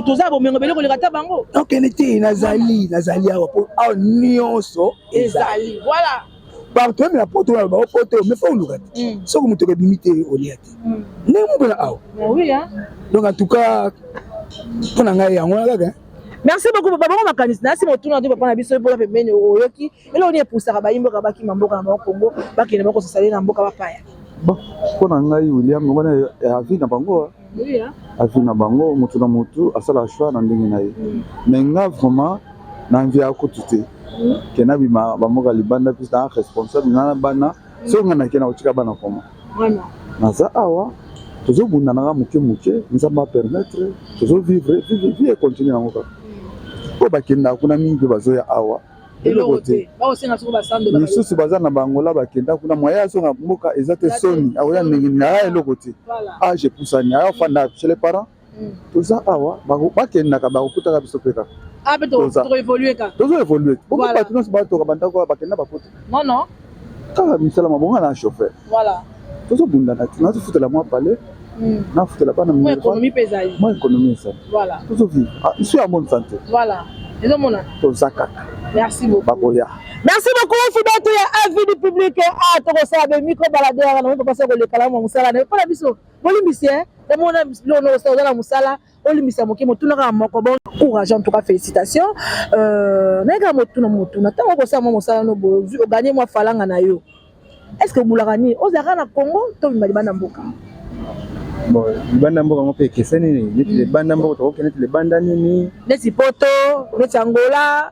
Toza bomengo ebele koleka ta bango. Okende te nazali nazali awa po awa nyonso ezali. Voilà. Partout même na poto wana bao poto mais faut oluka te soki moto ebimi te olia te ndenge moko na awa. Donc en tout cas mpo na ngai yango wana kaka. Merci beaucoup papa. Bango makanisi nasi motuna te papa na biso mpona pembeni oyoki eloko nini epusaka bayimboka bakima mboka na bango Congo bakende bango kosasale na mboka bapaya? Bon, mpo na ngai William wana avis na bango, avis na bango, motu na motu asala choix na ndenge na ye. Mais nga vraiment na envie ya kutu te ke nabima bamboka libanda puis na responsable na bana. Soki nga nake na kotika bana koma naza awa tozobundanaka moke moke Nzambe apermettre tozovivre vie econtinue yango kaka. Oyo bakendaka kuna mingi mpe bazoya awa eloko te. Misusu baza na bangola bakenda kuna moyen azonga mboka eza te soni akoya ndenge nini aya eloko te age epusani aya ofanda chez les parents. Toza awa bakendaka bakokutaka biso mpe kaka. Tozo évolue bongo bato nyonso batoka bandako bakenda bapoto. Non non. Kaka misala mabonga na chauffeur. Voilà. Tozobundana te, nazofutela mwa palais, nafutela bana Mwa économie mpe ezali. Mwa économie ezali. Voilà. Tozovivre. Ah, je suis en bonne santé. Voilà. Ezomona. Toza kaka. Merci beaucoup. Bakoya. Merci beaucoup fidèle ya avis du public. Ah tokosala be micro baladeur na papa soko lekala mwa mosala na pona biso. Bolimbisi hein. Namona biloko oza na mosala olimbisa moke motuna kaka moko bon courage en tout cas félicitations euh, naye kaka motuna motuna ntango okosala mwa mosala no boye ozwi oganye mwa falanga na yo est ce que obulaka nini ozalaka na congo to obima libanda mboka? Bon, libanda mboka yango mpe ekeseni nini neti libanda mboka tokoki neti libanda nini neti poto neti angola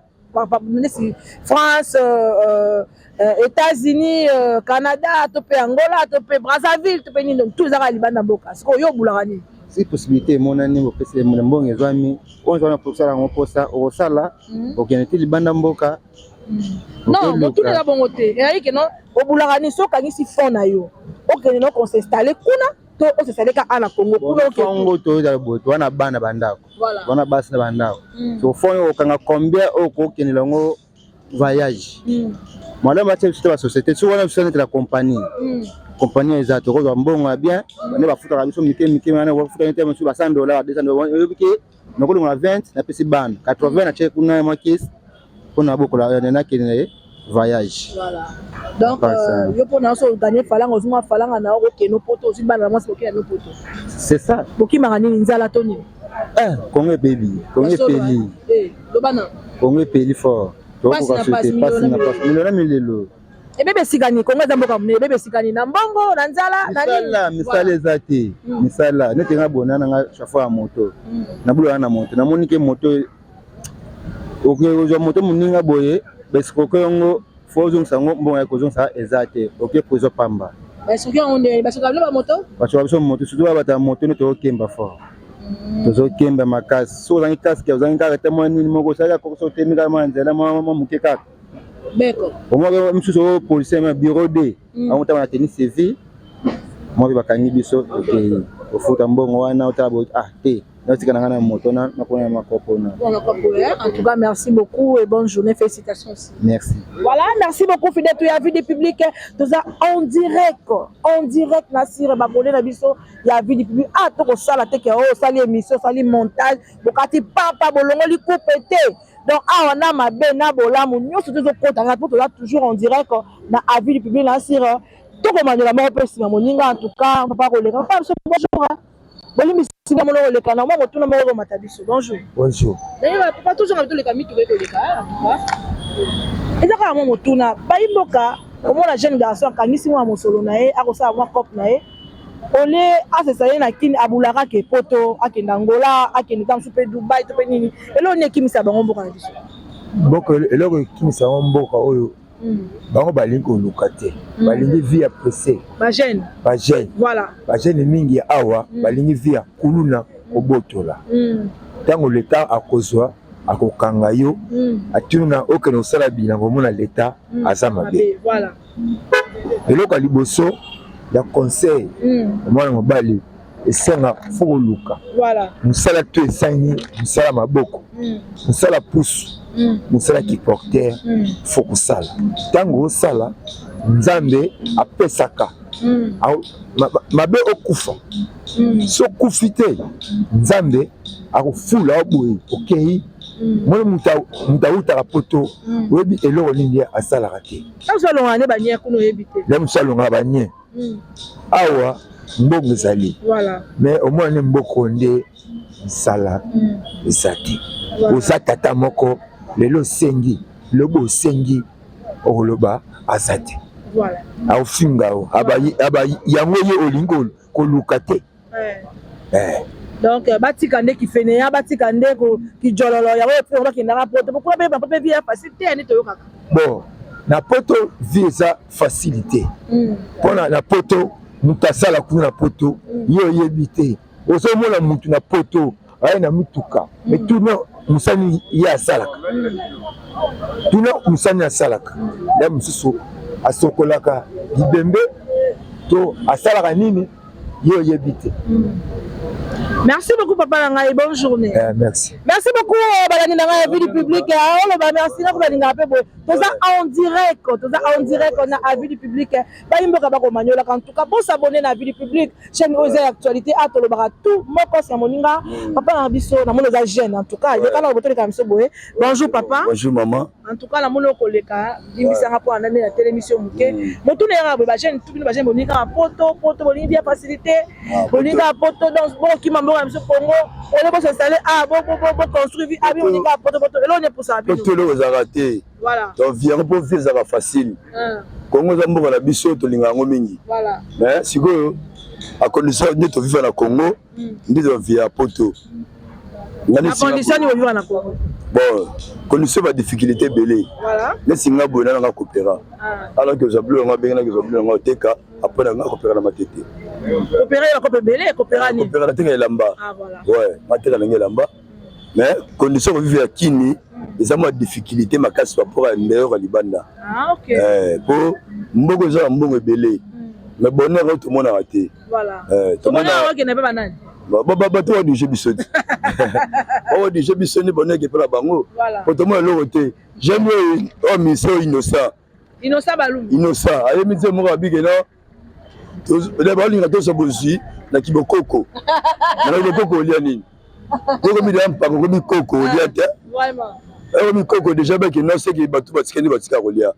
neti france euh, euh, états-unis euh, canada to mpe angola to mpe brazzaville to mpe nini donc tout ezaka libanda mboka sikoyo yo obulaka nini? Si possibilité emonani opesi mbongo ezwami oyo wana kosala yango mposa okosala okende ti libanda mboka. Non, motuna eza bongo te, ezali ke non obulaka nini soki okangisi fond na yo okende no kosinstalle kuna to osesale kaka na Congo kuna oke Congo to ezala boye to wana bana bandako wana basi na bandako so fond oyo okanga combien oyo okokendela yango voyage malamu batia biso te ba société soki wana biso neti la compagnie compagnie eza tokozwa mbongo ya bien nde bafutaka biso mike mike wana bafuta nete mosusu ba 100 dollars 200 dollars oyebi ke nakolongola 20 napesi bana 80 natie kuna mwa kesi mpona bokola nakende na ye voyage. Voilà. Donc euh, yo mpona so oganye falanga ozwi mwa falanga na yo okende poto ozwi bana na mwasi bokenda no poto. C'est ça. Bokimaka nini nzala to nini? Eh, Congo ebebi, Congo epeli. Eh, loba na. Congo epeli fort. Pasi na pasi, pasi na pasi, milelo na milelo. Ebebe esika nini? Congo eza mboka monene, ebebe esika nini? Na mbongo, na nzala, na nini? Misala, misala eza te. Misala, neti nga bona na nga chauffeur ya moto. Nabulaka na moto, namoni ke moto okozwa moto moninga boye baescroke yango fo ozongisa yango mbongo ya kozongisa eza te oke prison pamba. Baescroke yango nde basoka bino ba moto? Basoka biso moto surtout ba bato ya moto nde tozokemba fort. Tozokemba makasi soki ozangi casque ozangi kaka te mwa nini moko osalaka koko soki otemi kaka mwa nzela mwa moke kaka beko omwaka mosusu oyo policier ma bureau d yango ntango na tenue civile mwa mpe bakangi biso tokei ofuta mbongo wana otala boye ah te natika na ngai na moto na nakona na makopo na En tout cas, merci beaucoup et bonne journée. Félicitations aussi. Merci. Voilà, merci beaucoup, fidèle ya vie du public. Tout ça en direct, en direct, Nassir Babolé na biso, ya vie du public. Ah, toko sala te ke oh, sali émission, sali montage, bokati papa bolongoli coupe te. Donc awa na mabe na bolamu nyonso tozokota nga po toza toujours en direct na avis du public Nassir. Tokomandela moko mpe nsima moninga en tout cas papa koleka. Papa biso bonjour. Bolimbisi nga mona koleka na mwa motuna moko komata biso. Bonjour. Bonjour. D'ailleurs papa tozonga toleka mituka ekoleka en tout cas. Eza kaka mwa motuna bayi mboka omona jeune garçon akangisi mwa mosolo na ye akosala mwa cope na ye olie asesa ye na kini abulaka ke poto akende Angola akende ntango mosusu mpe Dubai to mpe nini eloko nini ekimisa bango mboka na biso? Mboka eloko ekimisa bango mboka oyo bango balingi koluka te, balingi vie ya presse. Ba jeune. Ba jeune. Voilà. Ba jeune mingi ya awa balingi vie ya kuluna kobotola. Ntango leta akozwa akokanga yo atuna okende kosala bilango omona leta aza mabe. Voilà. Eloko ya liboso ya conseil mwana mobali esenga fo koluka mosala to esangi mosala maboko mosala pusu mosala kiporter fo kosala. Ntango osala Nzambe apesaka mabe okufa so okufi te Nzambe akofula yo boye okei mwana moto awutaka poto oyebi eloko nini ye asalaka te. Nde mosusu alongaka banie awa mbongo ezali mais omona nde mboko nde misala eza te. Oza tata moko lelo osengi lobi osengi okoloba aza te aofinga yo yango ye olingi koluka te. Donc batika nde kifeneya batika nde kijololo yango oyo bakendaka poto kuna mpe bapo mpe vie ya facile te nde toyokaka. Bon na poto vie eza facile te mpona na poto moto asala kuna na poto ye oyebi te ozomona motu na poto aye na mituka mais tuna mosani ye asalaka tuna mosani asalaka ya mosusu asokolaka libembe to asalaka nini ye oyebi te. Merci beaucoup papa na ngai, bonne journée. Eh, merci. Merci beaucoup euh, balandi na ngai ya vie du public. Ah, oloba merci na kobalingaka mpe boye. Toza en direct, toza en direct na avis du public. Bayi mboka bakomanyolaka en tout cas bo s'abonner na avis du public. Chaîne oyo eza ya actualité a tolobaka tout moko ya moninga. Papa na biso namoni oza jeune en tout cas. Yeka na botoleka biso boye. Bonjour papa. Bonjour maman. En tout cas namoni okoleka limbisanga mpo na nde natelemisi yo moke. Motuna yaka boye ba jeune tout bino ba jeune bolingi kaka poto poto bolingi bien facilité. Bolingi kaka poto donc bokima mboka na biso Congo ole bo s'installer ah bo bo bo construire vie ah bino bolingi kaka poto poto eloko nini epusaka bino. Poto eloko ezalaka te. Voilà. Donc vie yango mpo vie ezalaka facile. Congo eza mboka na biso tolingaka yango mingi. Voilà. Mais sikoyo à condition nde tovivre na Congo nde tovivre ya poto. Na condition nini ovivre na Congo? Bon, condition ba difficulté ebele. Voilà. Neti nga boye nanga coopéra. Alors que ozwa biloko yango abengi naki ozwa biloko yango oteka après nanga coopéra na matete. Coopéra ya kope ebele, coopéra nini? Coopéra nateka elamba. Ah voilà. Ouais, mateka nanga elamba. Mais condition kovivre ya kini eza mwa difficulté makasi par rapport ya meilleur ya libanda. Ah ok. Eh, po mbongo eza na mbongo ebele. Mais bonheur oyo tomonaka te. Voilà. Eh, tomonaka okende mpe banani? Bato badirige biso te. Badirige biso nde bonheur epe na bango. Voilà. Po tomona eloko te. J'aime oyo oyo ministère oyo innocent. Innocent Balumbi. Innocent. Ayemi te moko abike no. Balinga tozwa bozwi na kibokoko. Na kibokoko olia nini? Okomi deja mpaka okomi koko olia te. Okomi koko deja bake no seke bato batika nde batika kolia.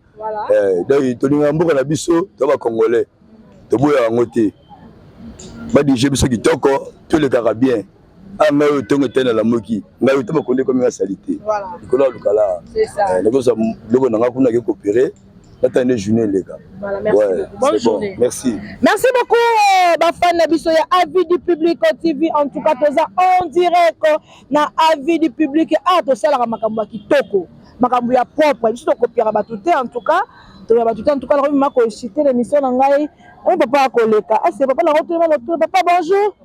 Donc tolingaka mboka na biso to ba congolais. Toboyaka yango te. Badirige biso kitoko tolekaka bien. Ah ngai oyo ntongo etali nalamuki ngai oyo ntango bakonde ekomi nga salite likolo ya lukala nakozwa biloko na ngai kuna ake coopere natali nde journée eleka. Voilà, merci ouais, beaucoup. Bonne journée. Bon. Merci. Merci beaucoup, euh, bafan na biso ya avis du public TV. En tout cas, toza en direct na avis du public. Ah, tosalaka makambo ya kitoko, makambo ya propre. Biso tokopiaka bato te en tout cas. Toya bato te en tout cas, nakomi ma kochite l'émission na ngai. Oyo papa akoleka. Ah, c'est papa na rotuna motuna. Papa, bonjour.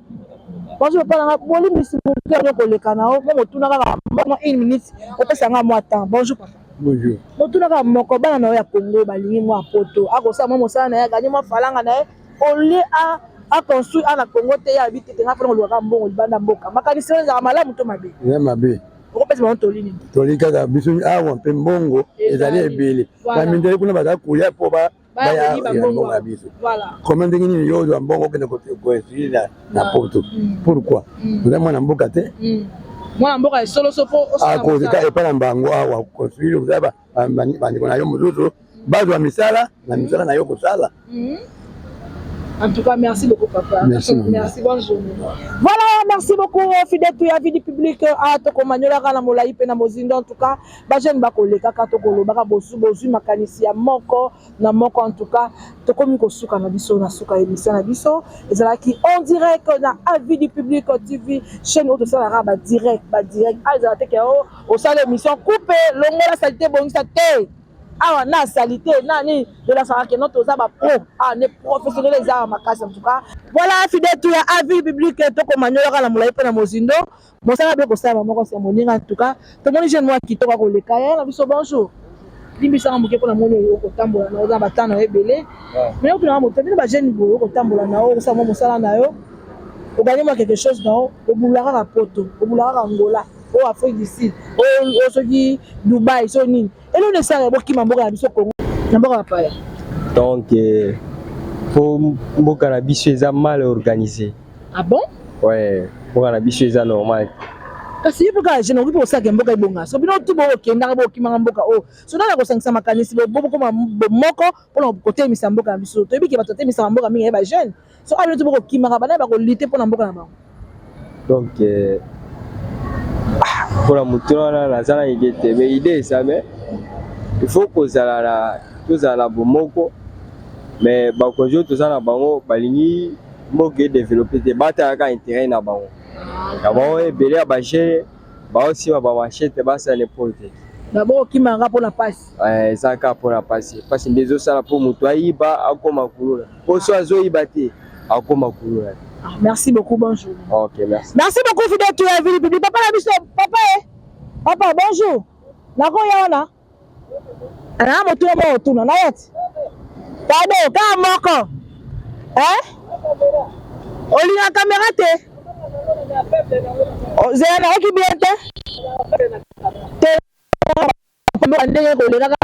Bonjour papa na ngai. Bolimbisi moke oyo koleka na yo. Mo motuna kaka mwa une minute. Opesa ngai mwa temps. Bonjour papa. Bonjour. Motuna kaka moko bana na yo ya Congo balingi mwa poto akosala mwa mosala na ye aganye mwa falanga na ye au lieu a a construire a na Congo te ye abi te te nga fana kolukaka mbongo libanda mboka makanisi wana ezalaka malamu to mabe? Eza mabe. Okopesa bango toli nini? Toli kaka biso awa mpe mbongo ezali ebele. Bamindele kuna baza koya mpo ba baya ya mbongo ya biso koma ndenge nini yo ozwa mbongo okende koinstruire na, na poto mm. pourquoi mm. oza mwana mboka te mm. mwana mboka ya solo so po akozika epai na bango awa construire oza bandeko na yo mosusu bazwa misala na misala na yo kosala En tout cas, merci beaucoup, papa. Merci, merci. Bonne journée. Voilà, merci beaucoup, fidèle tout ya vie du public. Ah, tokomanyola na molayi pe na mozindo. En tout cas, ba jeune bakolekaka tokolobaka bozu bozwi makanisi ya moko na moko. En tout cas, tokomi kosuka na biso na suka émission na biso ezalaki en direct na avis du public TV chaîne oyo tosalaka ba direct ba direct. Ah, ezala te ke oh, osala émission coupe longola salite bongisa te. Awa na salite na nini tolasaka ke no toza ba pro ah ne professionnel eza makasi en tout cas. Voilà fidèle tout ya avis public tokomanyolaka na molayi mpe na mozindo mosala be kosalama moko se moninga en tout cas tomoni jeune mwa kitoko akoleka ye na biso bonjour limbisanga moke mpo namoni oyo okotambola na oza batana na yo ebele mais otunaka moto bino bajeune boye okotambola na yo okosala mwa mosala na yo oganye mwa quelque chose na yo obulaka kaka poto obulaka kaka Angola oyo Afrique du Sud oyo soki Dubai so nini eloko esala bokima mboka na biso Congo na mboka bapaya. Donc eh, po mboka na biso eza mal organisé. Ah bon? Ouais, mboka na biso eza normal. Kasi ye mpe kaka jeune okoki mpe kosala ke mboka ebonga so bino tu bokendaka bokimaka mboka oyo so nani akosangisa makanisi bokoma bomoko mpona kotelemisa mboka na biso toyebi ke bato batemisaka mboka mingi ye ba jeune so awa bino tu bokokimaka banani bakolite mpona mboka na bango. Donc eh, ah, mpona motu wana naza na idée te mais idée eza mais il faut kozala na tozala na bomoko mais bakonzi oyo toza na bango balingi mboka edeveloppe te batalaka intérêt na bango na bango ebele ya bajeune baosimba bamachete basala n'importe D'abord okimaka mpona pasi. Eza kaka mpona pasi, pasi nde ezosala mpo moto ayiba akoma kuluna, mpo so azoyiba te akoma kuluna. Ah, merci beaucoup, bonjour. Ok, merci. Merci beaucoup, fidèle tout la vie publique. Papa na biso, papa eh. Papa, bonjour. Nakoya wana. Na motuna moko otuna na yati. Pardon, kaka moko. Eh? Olinga kamera te? Zela nayoki bien te. Te mboka ndenge kolekaka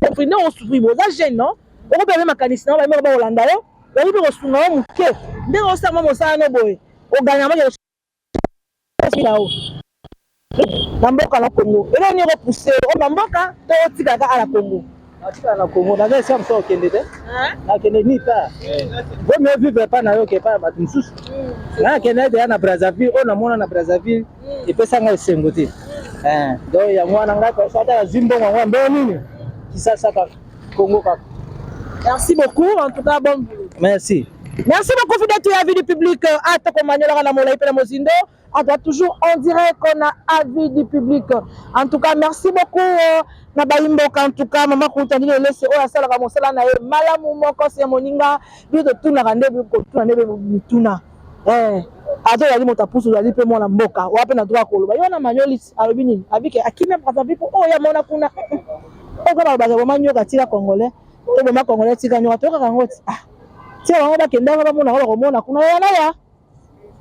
nde osouffrir boza jeune non okope mpe makanisi na yo bayemoko bakolanda yo okoki mpe kosunga yo moke ndenge osala mwa mosala no boye oganya mwa na yo na mboka na Congo eloko nini ekopousse yo na mboka to otikaka ala Congo natikala na Congo naza esika mosusu okende te nakende ni pa vaut mieux vivre epai na yo ke epai ya bato mosusu ngai nakende deya na Brazzaville oyo namona na Brazzaville epesa ngai esengo te donc yango wana ngai ata nazwi mbongo yango ya mbongo nini Kisasa kaka Congo kaka. Merci beaucoup en tout cas bon boulot. Merci. Merci beaucoup fidèle ya vie du public ata komanyolaka na molai mpe na mozindo. En tout cas, toujours en direct, on a avis du public. En tout cas, merci beaucoup. Euh, na bayimboka en tout cas mama kuta ndenge elese oyo asalaka mosala na ye malamu moko se moninga biso totunaka nde kotuna nde mituna eh, ata ozali moto apusu ozali mpe mwana mboka oya mpe na droit koloba ye wana maniolis alobi nini abike akimi brazzaville mpo oyo amona kuna oyo kaka balobaka boma nyoka tika congolais to boma congolais tika nyoka toyokaka yango ti ah tika bango bakendaka bamona yango bakomona kuna ya naya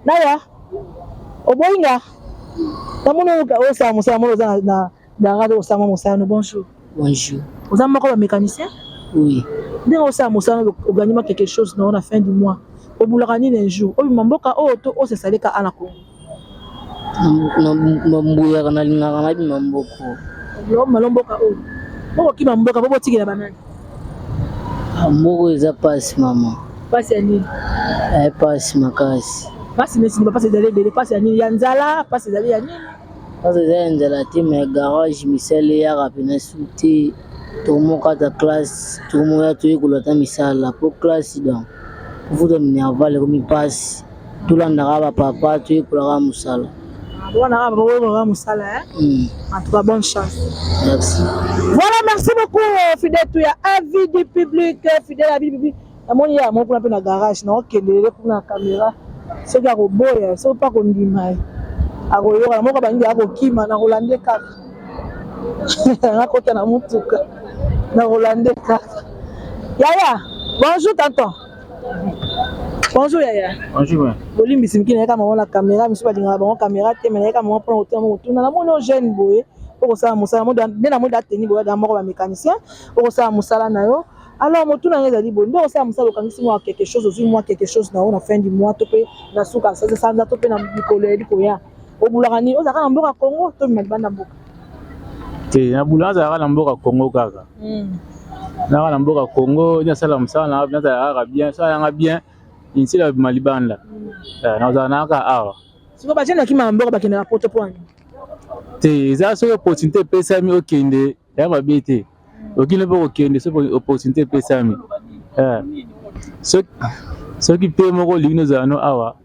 Naya, oboyi nga? Namoni osala mosala moko oza na garage osala mwa mosala no. Bonjour. Bonjour. Oza moko ba mécanicien? Oui. Ndenge osala mosala ogagner mwa quelque chose na na fin du mois. Obulaka nini un jour? Obima mboka oyo to osesaleka ana Congo? Nambuyaka nalingaka nabima mboka. Obima mboka oyo. Bokokima mboka po botikela banani? Ah, mboka eza pasi mama. Pasi ya nini? Eh, pasi makasi. Pasi neti ba pasi ezali ebele, pasi ya nini? Ya nzala, pasi ezali ya nini? Pasi eza ya nzala te, mais garage misala eyaka pena su te. Tokomokata classe, tokomoya toyekola ata misala po classe donc kofuta minerval ekomi pasi. Tolandaka ba papa toyekolaka mosala. Wana kaka boyekolaka mosala hein? Mm. En tout cas, bonne chance. Merci. Voilà, merci beaucoup, euh, fidèle tout ya avis du public, euh, fidèle avis du public. Namoni ya moko kuna pe na garage, na okende kuna na caméra. Soki akoboya, soki pa kondima ye. Akoyoka na moko bangi akokima na kolande kaka. Nakota na mutuka. Na kolande kaka. Yaya, bonjour tonton. Bonjour yaya. Bonjour. Bolimbisi miki nayeka mama na caméra, misu balingaka bango caméra te, mais nayeka mama mpona kotuna motuna. Namoni yo jeune boye, okosala mosala nde namoni dateni boye da moko ba mécanicien, okosala mosala na yo. Alors motuna ngai ezali boye, nde okosala mosala okangisi mwa quelque chose, ozwi mwa quelque chose na yo na fin du mois to mpe na suka sanza to mpe na mikolo eyali koya. Obulaka nini? Ozalaka na mboka Congo to bima libanda mboka? Te, nabulaka nazalaka na mboka Congo kaka. Mm. Naka na mboka Congo, nasala mosala na nazala kaka bien, sala nanga bien, insila bima libanda. Mm. Eh, nazala na kaka awa. Siko ba jeune bakima na mboka bakendaka poto mpo nini? Te, eza soki opportunité epesami okende, ya mabe te. Okende mpo kokende soki opportunité epesami. Eh. Soki mpe moko olingi nozala no awa.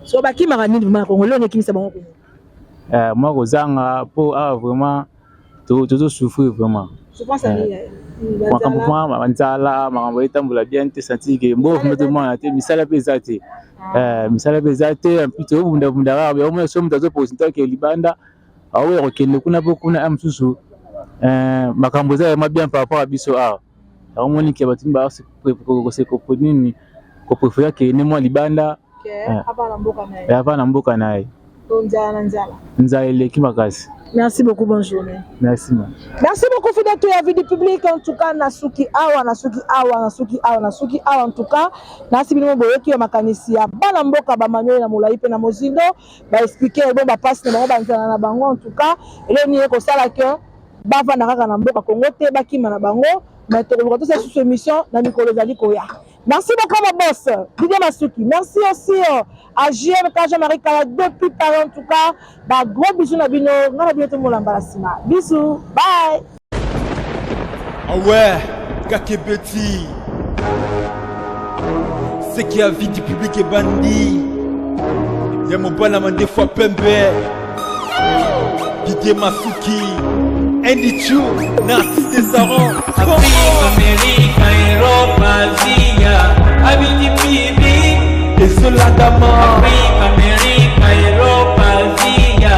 So bakimaka nini vraiment na Congo? Lelo ekimisa bango Congo. Eh, mwa kozanga mpo awa vraiment tozo souffrir vraiment. Eh, makambo mwa nzala, makambo etambola bien te, senti ke mboka vraiment tomona te, misala mpe eza te. Eh, misala mpe eza te, en plus tozobundabunda kaka, omona soki moto azoposinta ke libanda aoya kokende kuna mpo kuna ya mosusu eh, makambo eza vraiment bien par rapport à biso awa. Omoni ke bato nini koprefere kende mwa libanda ava na mboka na ye. Nzala eleki makasi. Merci beaucoup, bonne journée. Merci ma. Merci beaucoup fidèle tout ya vie du public en tout cas nasuki awa nasuki awa nasuki awa nasuki awa en tout cas nasi bino boyoki ya makanisi ya bana mboka ba manuel na molai pe na mozindo ba expliquer bon ba passe na bango ba nzala na bango en tout cas eloko nini ekosala que bavanda kaka na mboka Congo te bakima na bango mais tokoluka tosala susu émission na mikolo ezali koya. Merci beaucoup mon boss Didier Masuki. Merci aussi euh, à JMK Jean-Marie Kala depuis Paris en tout cas. Ba gros bisous na bino. Nga na bino to mola mbala sima. Bisous. Bye. Ah ouais, Kakebeti. Ce qui a vie du public est bandit. Ya mobala mandefu ya pembe. Didier Masuki. Andy Chu, Narcisse Desaron. Afrique, Amérique, Europe, Asia, Abidi Bibi. Ezolandama. Afrique, Amérique, Europe, Asia,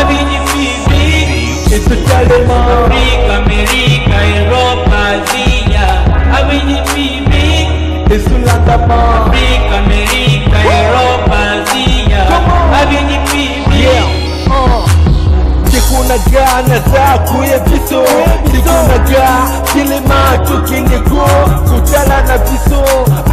Abidi Bibi. Ezotalema. Afrique, Amérique, Europe, Asia, Abidi Bibi. Ezolandama. Afrique, Amérique, Europe, Asia, Telema tokende ko kotala na biso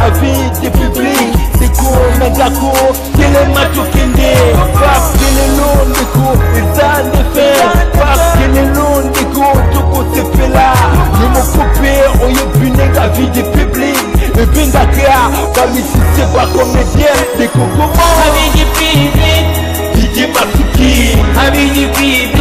avis de public ndeko na ndako. Telema tokende parce que lelo ndeko eza nde fin, parce que lelo ndeko tokosepela. Yo moko mpe oyebi ndenge avis de public ebengaka bamusicien, bacomédien, ndeko koma. Avis du public. Didier Masuki. Avis du public.